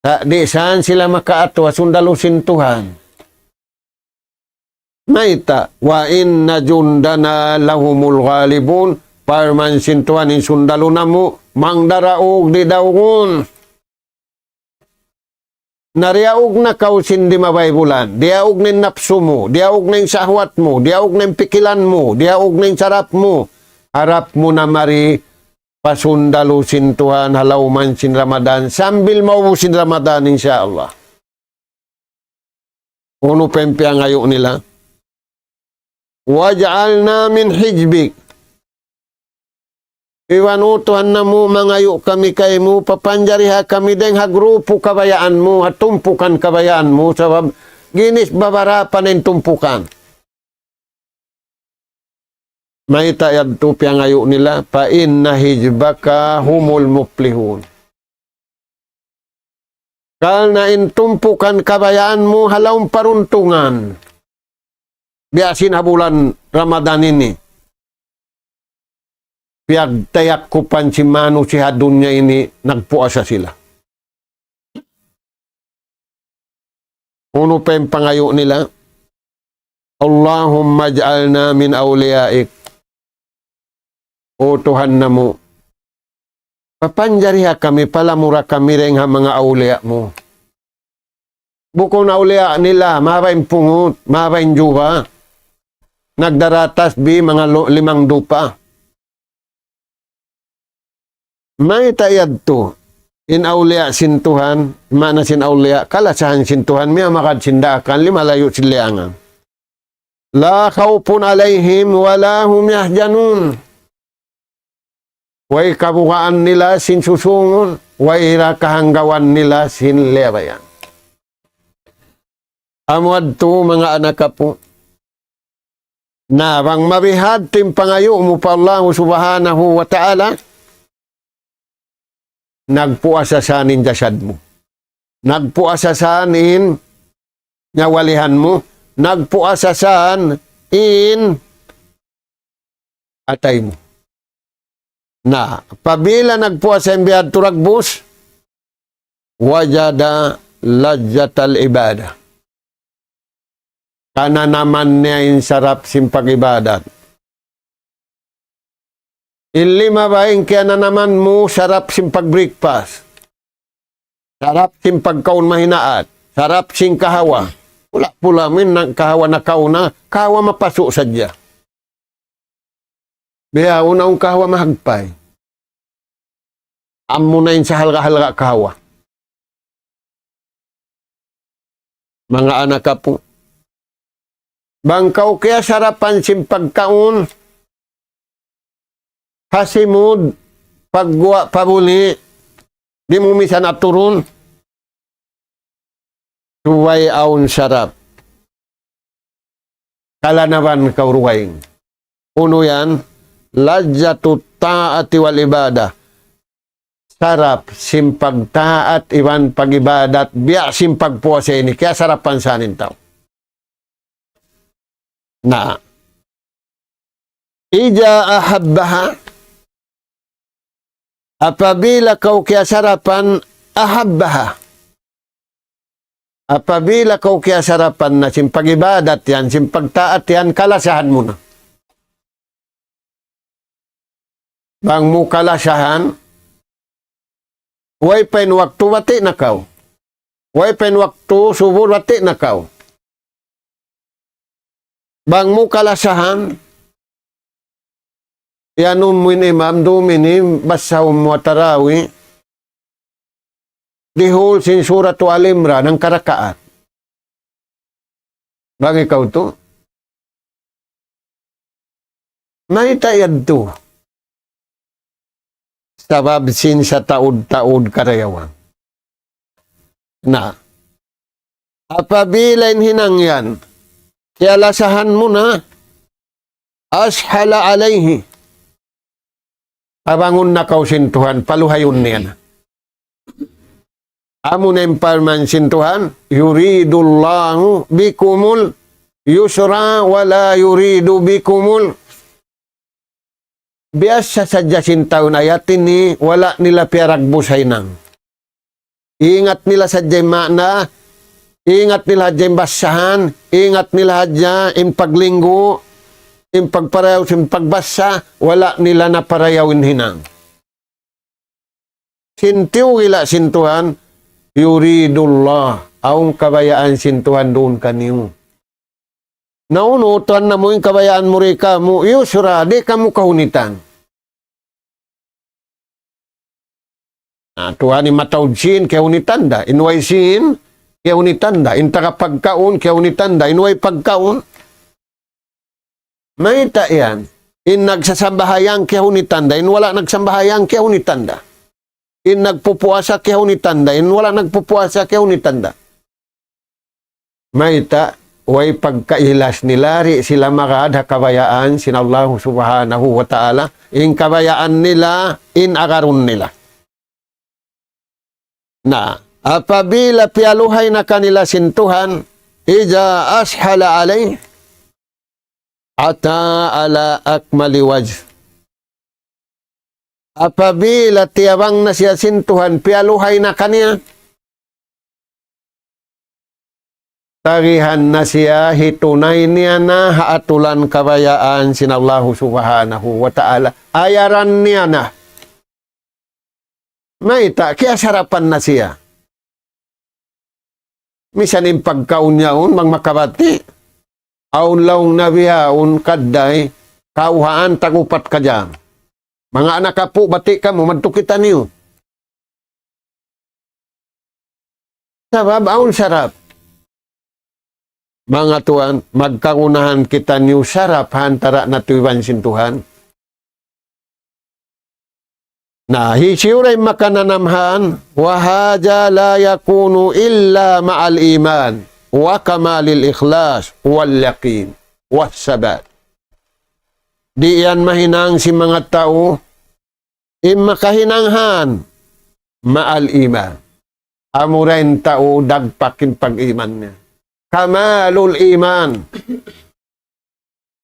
Sa' di' saan sila makaatu ha sundalu sin Tuhan. Mayta', وإن جندنا لهم الغالبون, parman sin Tuhan in sundalu namu', mangdaraug di' daugun. Na diyaug na kaw sin limabay bulan, diyaug na in napsu mu, diyaug na in sahwat mu, diyaug na in pikilan mu, diyaug na in sarap mu, harap mu na mari pa sundalu sin Tuhan ha lawm sin Ramadan, sambil maubus in Ramadan, insya Allah. Unu pa in piyangayu' nila? واجعلنا من حزبك. Iban, O Tuhan namu', mangayu' kami kaymu, papanjariha kami dayn ha grupu kabayaan mu, ha tumpukan kabayaan mu, sabab ginis babarapa na in tumpukan. Mayta' yadtu piyangayu' nila, فإن حزبك هم المفلحون. Karna' in tumpukan kabayaan mu ha lawm paruntungan. Biya' sin ha bulan Ramadan ini, piyagtayakupan sin manusiya' ha dunya ini, nagpuasa sila. Unu pa in pangayu' nila? اللهم اجعلنا من أوليائك. O Tuhan namu', papanjariha kami, palamura kami dayn ha manga awliya mu. Bukun awliya nila, mahaba' in pungut, mahaba' in juba, nagdara tasbih, manga lu-, limang dupa. Mayta' yadtu? In awliya sin Tuhan, maana sin awliya, kalasahan sin Tuhan, miyamagad sin daakan, limalayu' sin liyangan. لا خوف عليهم ولا هم يحزنون. Way kabugaan nila sin susungun, way da kahanggawan nila sin liyabayan. Amu yadtu manga anak apu'. Na bang mabihadtu in pangayu' mu pa Allah Subhanahu wa Ta'ala, nagpuasa saan in jasad mu. Nagpuasa saan in nyawalihan mu. Nagpuasa saan in atay mu. Na, apabila nagpuasa in bihadtu dagbus, وجد لذة العبادة. Kananaman niya in sarap sin pag-ibadat. In lima ba in kiyananaman mu, sarap sin pag-breakfast. Sarap sin pagkaun mahinaat. Sarap sin kahawa. Pula-pula min nang kahawa nakauna, kahawa mapasu' sadja. Biya' unu in kahawa mahagpay. Amu na in sahalga'-halga' kahawa. Manga anak apu'. Bang kaw kiyasarapan sin pagkaun, ha simud, pagguwa' pa buli', di' mu misan aturun, subay awn sarap. Kalanaban kaw dugaing. Unu yan? لذة الطاعة والعبادة. Sarap sin pagtaat iban pag-ibadat, biya' sin pagpuasa ini, kiyasarapan sa in tau. Na, إذا أحبها, apabila kaw kiyasarapan, أحبها. Apabila kaw kiyasarapan na sin pag-ibadat yan, sin pagtaat yan, kalasahan mu na. Bang mu kalasahan, way pa in waktu bati' na kaw. Way pa in waktu subu bati' na kaw. Bang mu kalasahan, iyanun mu in imam, dum ini, basahun mu ha tarawi, dihul sin Suratu Ali Imran, hangka rakaat. Bang ikaw tu. Mayta' yadtu? Sabab sin sataud-taud karayawan. Na, apabila in hinang yan, kiyalasahan mu na, أسهل عليه. Tabangun na kaw sin Tuhan, paluhayun niya na. Amu na in parman sin Tuhan, يريد الله بكم اليسر ولا يريد بكم ال-. Biyasa sadja sin tau in ayat ini, wala' nila piyaragbus ha hinang. Ingat nila sadja in maana, ingat nila hadja in basahan, ingat nila hadja in paglinggu', in pagparayaw sin pagbasa, wala' nila naparayaw in hinang. Sin tiyugila' sin Tuhan, يريد الله, awn kabayaan sin Tuhan duun kaniyu. Na unu, tuwan namu' in kabayaan mu ri kamu, اليسر, di' kamu kahunitan. Na, tuwan in mataud sin, kiyahunitan da. In way sin, kiyahunitan da. In taga pagkaun, kiyahunitan da. In way pagkaun. Mayta' yan? In nagsasambahayang, kiyahunitan da. In wala' nagsambahayang, kiyahunitan da. In nagpupuasa, kiyahunitan da. In wala' nagpupuasa, kiyahunitan da. Mayta', way pagkailas nila, di' sila magad ha kabayaan sin Allahu Subhanahu wa Ta'ala, in kabayaan nila, in agarun nila. Na, apabila piyaluhay na kanila sin Tuhan, إذا أسهل عليه أتى على أكمل وجه. Apabila tiyabang na siya sin Tuhan, piyaluhay na kaniya, tagihan na siya, hitunay niya na ha atulan kabayaan sin Allahu Subhanahu wa Ta'ala. Ayaran niya na. Mayta', kiyasarapan na siya. Misan in pagkaun yaun, bang makabati'. Awn laung na bihaun, kadday, kauhaan tag-upat ka jam. Manga anak apu', bati' kamu, madtu kitaniyu. Sabab awn sarap. Manga tuwan, magkagunahan kitaniyu sarap ha antara' natu' iban sin Tuhan. Na, hisiyu da in makananam han, وهذا لا يكون إلا مع الإيمان وكمال الإخلاص واليقين والثبات. Di' yan mahinang sin manga tau, in makahinang han, مع الإيمان. Amura in tau dagpak in pag-iman niya. كمال الإيمان.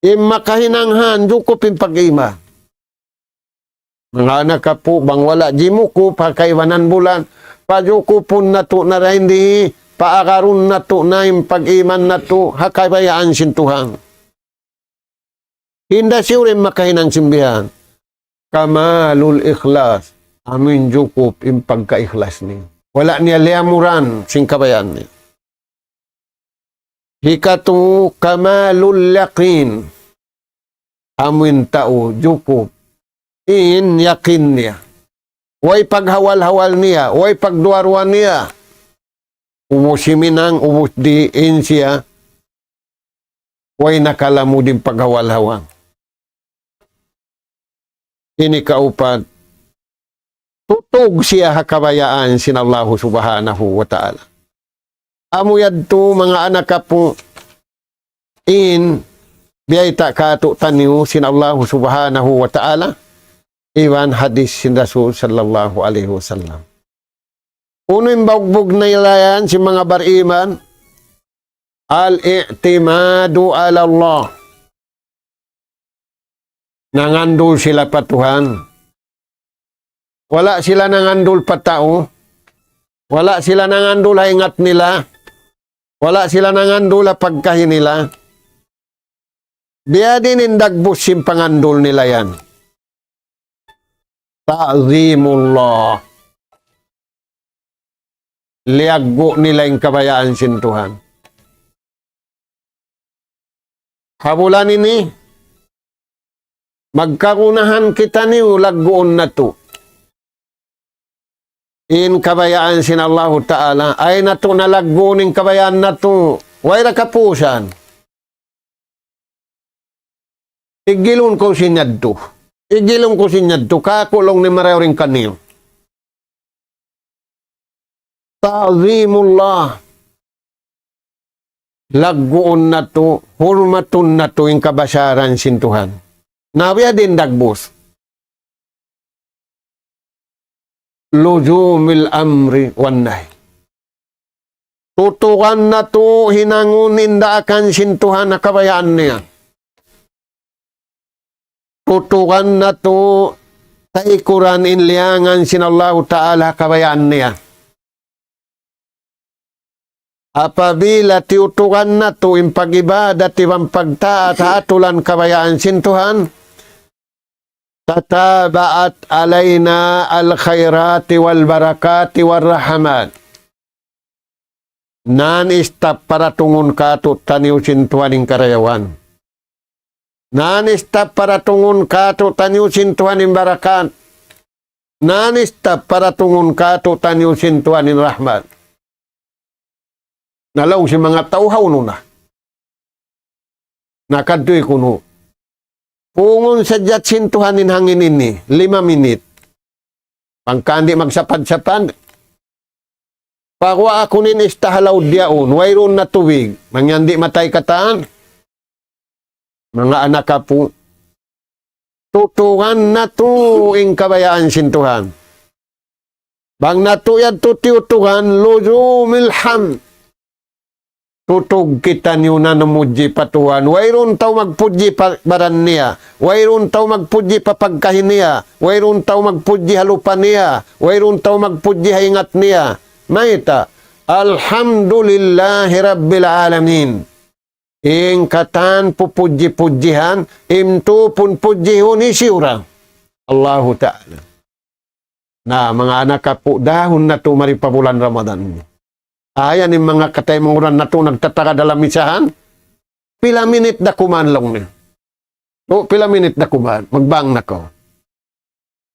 In makahinang han, jukup in pag-iman. Manga anak apu', bang wala' jimukup ha kaibanan bulan, pajukupun natu' na dayn di, paagarun natu' na in pag-iman natu', ha kabayaan sin Tuhan. Hinda siyu da in makahinang sin bihan. kamalul ikhlas. Amuin jukup in pagka-ikhlas niya. Wala' niya liyamuran sin kabayaan niya. Hikatu, kamalul yaqin. Amuin tau jukup in yakin niya. Way paghawal-hawal niya, way pagduwa-ruwa niya. Ubus himinang, ubus diin siya, way nakalamud in paghawal-hawal. Ini kaupat, tutug siya ha kabayaan sin Allahu Subhanahu wa Ta'ala. Amu yadtu manga anak apu' in biyayta' kātu'niyu sin Allahu Subhanahu wa Ta'ala, iban hadis sin Rasul sallallahu alayhi wasallam. Unu in baugbug nila yan sin manga bariman, al-i'timadu ala Allah. Nangandul sila pa Tuhan. Wala' sila nangandul pa tau. Wala' sila nangandul ha ingat nila. Wala' sila nangandul ha pagkahi nila. Biyadiin in dagbus sin pangandul nila yan. Ta'zimullah. Liyaggu' nila in kabayaan sin Tuhan. Ha bulan ini, magkagunahan kitaniyu lagguun natu' in kabayaan sin Allahu Ta'ala. Ayaw natu' na lagguun in kabayaan natu'. Way da kapusan. Igilun ku sin yadtu. Igilun ku sin yadtu. Kaku' laung niya marayaw dayn kaniyu. Ta'zimullah. Lagguun natu', hurmatun natu' in kabasaran sin Tuhan. Na biyadiin dagbus. Luzumil amri wan nahi. Tutugan natu' hinangun in daakan sin Tuhan ha kabayaan niya. Tutugan natu' taikuran in liyangan sin Allahu Ta'ala ha kabayaan niya. Apabila tiyutugan natu' in pag-ibadat iban pagtaat ha atulan kabayaan sin Tuhan, tataba'at alayna al-khayrati wal-barakati war-rahamat. Non-stop paratungun kātu'niyu sin Tuhan in karayawan. Non-stop paratungun kātu'niyu sin Tuhan in barakat. Non-stop paratungun kātu'niyu sin Tuhan in rahmat. Na laung sin manga tau, hawnu na? Na kadtu kunu'. Pungun sadja sin Tuhan in hangin ini, lima minit. Bang kaw di' magsapad-sapad. Paguwaa kunu' in ista ha laud yaun, wayruun na tubig. Bang yan di' matay katan. Manga anak apu', tutugan natu' in kabayaan sin Tuhan. Bang natu' yadtu tiyutugan, luzumil hamd. Tutug kitaniyu nanumudji pa Tuhan. Wayruun tau magpudji pa baran niya. Wayruun tau magpudji pa pagkahi niya. Wayruun tau magpudji ha lupa niya. Wayruun tau magpudji ha ingat niya. Mayta'? Alhamdulillahi Rabbil Alamin. In katan pupudji-pudjihan, in tupun pudjihun hisiyu ra? Allahu Ta'ala. Na, manga anak apu', dahun natu' mari pa bulan Ramadan. Ayan in manga kataymanghuran natu' nagtatagad ha lamisahan. Pila minit da kuman laung niya. O, pila minit da kuman. Magbang na kaw.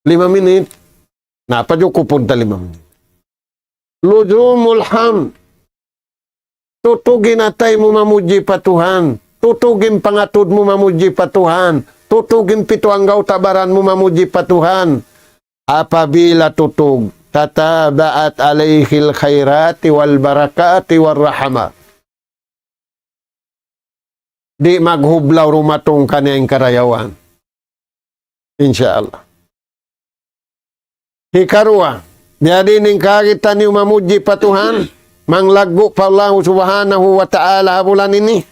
Lima minit. Na, pajukupun ta lima minit. Luzumul hamd. Tutug in atay mu mamudji pa Tuhan. Tutug in pangatud mu mamudji pa Tuhan. Tutug in pitu anggawta' baran mu mamudji pa Tuhan. Apabila tutug, tataba'at alayhil khayrati wal barakati war rahmat. Di' maghublaw dumatung kaniya in karayawan. Insya Allah. Hikaruwa, biyadiin in kaagi taniyu mamudji pa Tuhan, manglaggu' pa Allah Subhanahu wa Ta'ala ha bulan ini.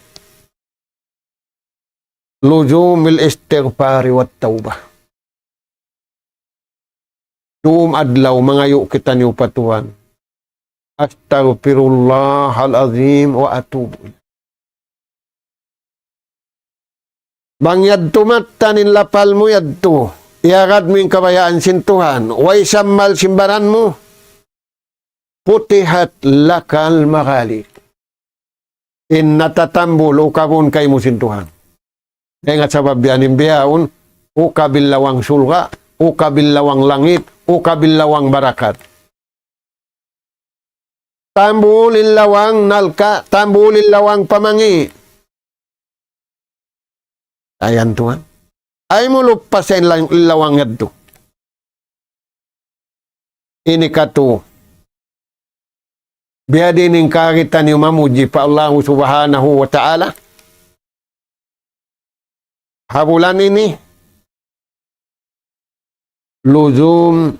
Luzumil istighfari wat tawbah. Dum adlaw mangayu' kitaniyu pa Tuhan. Astaghfirullahal azim wa atubu ilaih. Bang yadtu mattan in lapal mu yadtu. iyagad mu in kabayaan sin Tuhan, way sammal sin baran mu, فتحت لك المغاليق. In natatambul ukabun kaymu sin Tuhan. Dayn ha sabab yan in bihaun, ukab in lawang surga', ukab in lawang langit, ukab in lawang barakat. Tambul in lawang narka', tambul in lawang pamangi'. Ayan Tuhan. Ayaw mu lupasan in lang-, lawang yadtu. Ini katu'. Biyadiin in kagitan niyu mamuji pa Allahu Subhanahu wa Ta'ala. Ha bulan ini, لزوم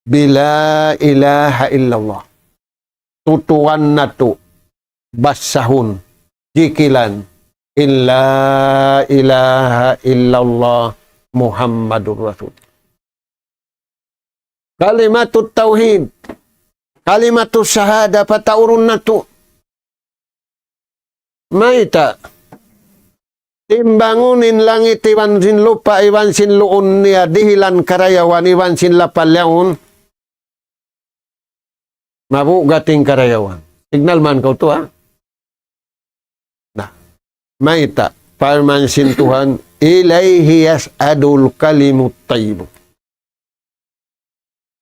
بلا إله إلا الله. Tuturan natu', basahun, jikilan, in لا إله إلا الله محمد رسول. Kalimatut tawhid, kalimatus shahada, pataurun natu'. Mayta'? Timbangun in langit iban sin lupa', iban sin luun niya, dihilan karayawan, iban sin lapal yaun, mabugat in karayawan. Signal man kaw tu, ha? Na, mayta'? Parman sin Tuhan, إليه يصعد الكلم الطيب.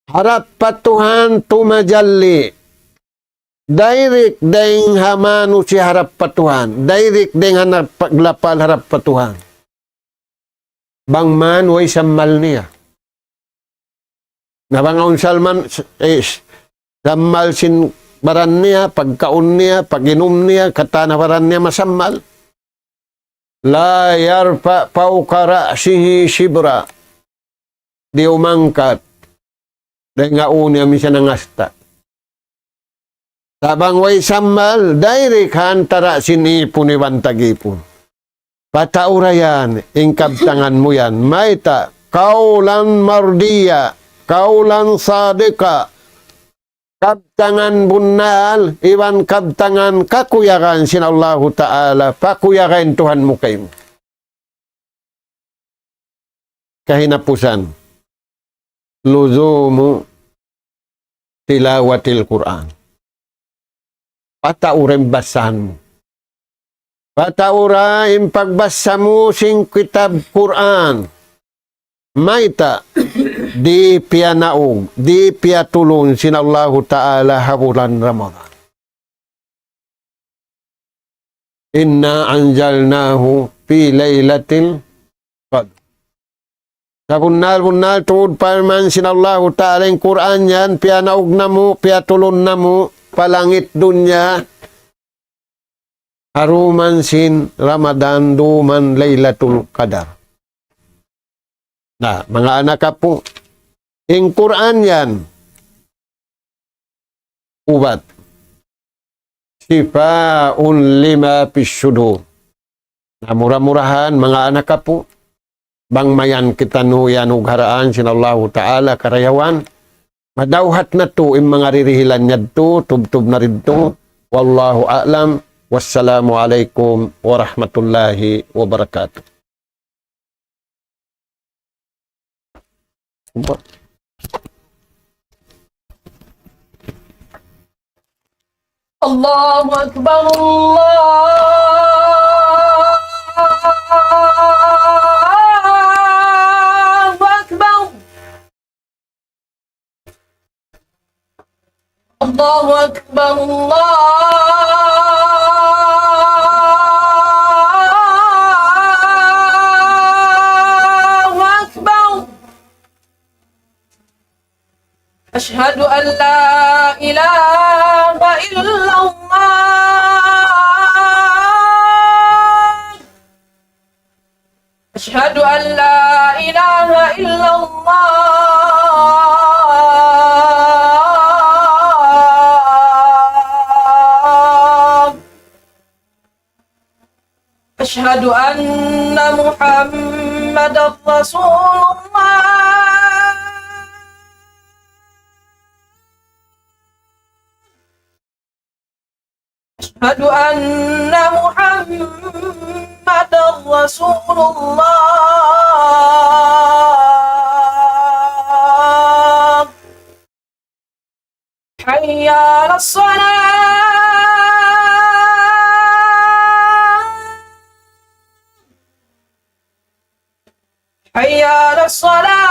Harap pa Tuhan tumajalli. Direct dayn ha manusiya' harap pa Tuhan. Direct dayn ha nagpaglapal harap pa Tuhan. Bang man way sammal niya. Na bang awn salman, eh, sammal sin baran niya, pagkaun niya, pag-inum niya, katan ha baran niya masammal. لا يرفع فوق رأسه شبرا. Di' umangkat dayn ha ū niya misan hangasta'. Sa' bang way sammal, direct ha antara' sin ipun iban tag-ipun. Pataura yan, in kabtangan mu yan. Mayta', قولا مرضيا، قولا صادقا. Kabtangan bunnal, iban kabtangan kakuyagan sin Allahu Ta'ala, pakuyagan Tuhan mu kaymu. Kahinapusan, لزوم تلاوة القرآن. Pataura in basahan mu. Pataura in pagbasa mu sin kitab Qur'an. Mayta', di' piyanaug, di' piyatulun sin Allahu Ta'ala ha bulan Ramadan. إنا أنزلناه في ليلة القدر. Sabunnal-bunnal tuud parman sin Allahu Ta'ala in Qur'an yan, piyanaug namu', piyatulun namu', pa langit dunya, ha dūm sin Ramadan, dūm Laylatul Qadar. Na, manga anak apu', in Qur'an yan, ubat. شفاء لما في الصدور. Na, mura-murahan, manga anak apu', bang mayan kitaniyu yan ugharaan sin Allahu Ta'ala karayawan, madawhat natu' in manga dirihilan yadtu, tubtub na didtu. والله أعلم. والسلام عليكم ورحمة الله وبركاته. الله أكبر، الله أكبر. الله أكبر، الله أكبر. أشهد أن لا إله إلا الله. أشهد أن لا إله إلا الله. أشهد أن محمدا رسول الله. أشهد أن محمدا رسول الله. حي على الصلاة. حي على الصلاة.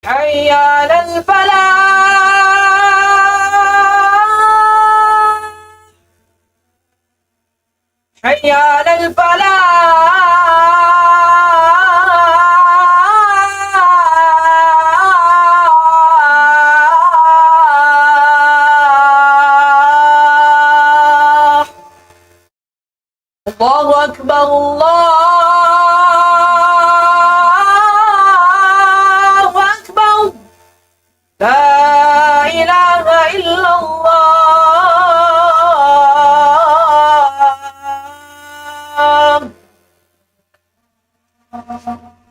حي على الفلاح. حي على الفلاح. الله أكبر، الله أكبر. لا إله إلا الله.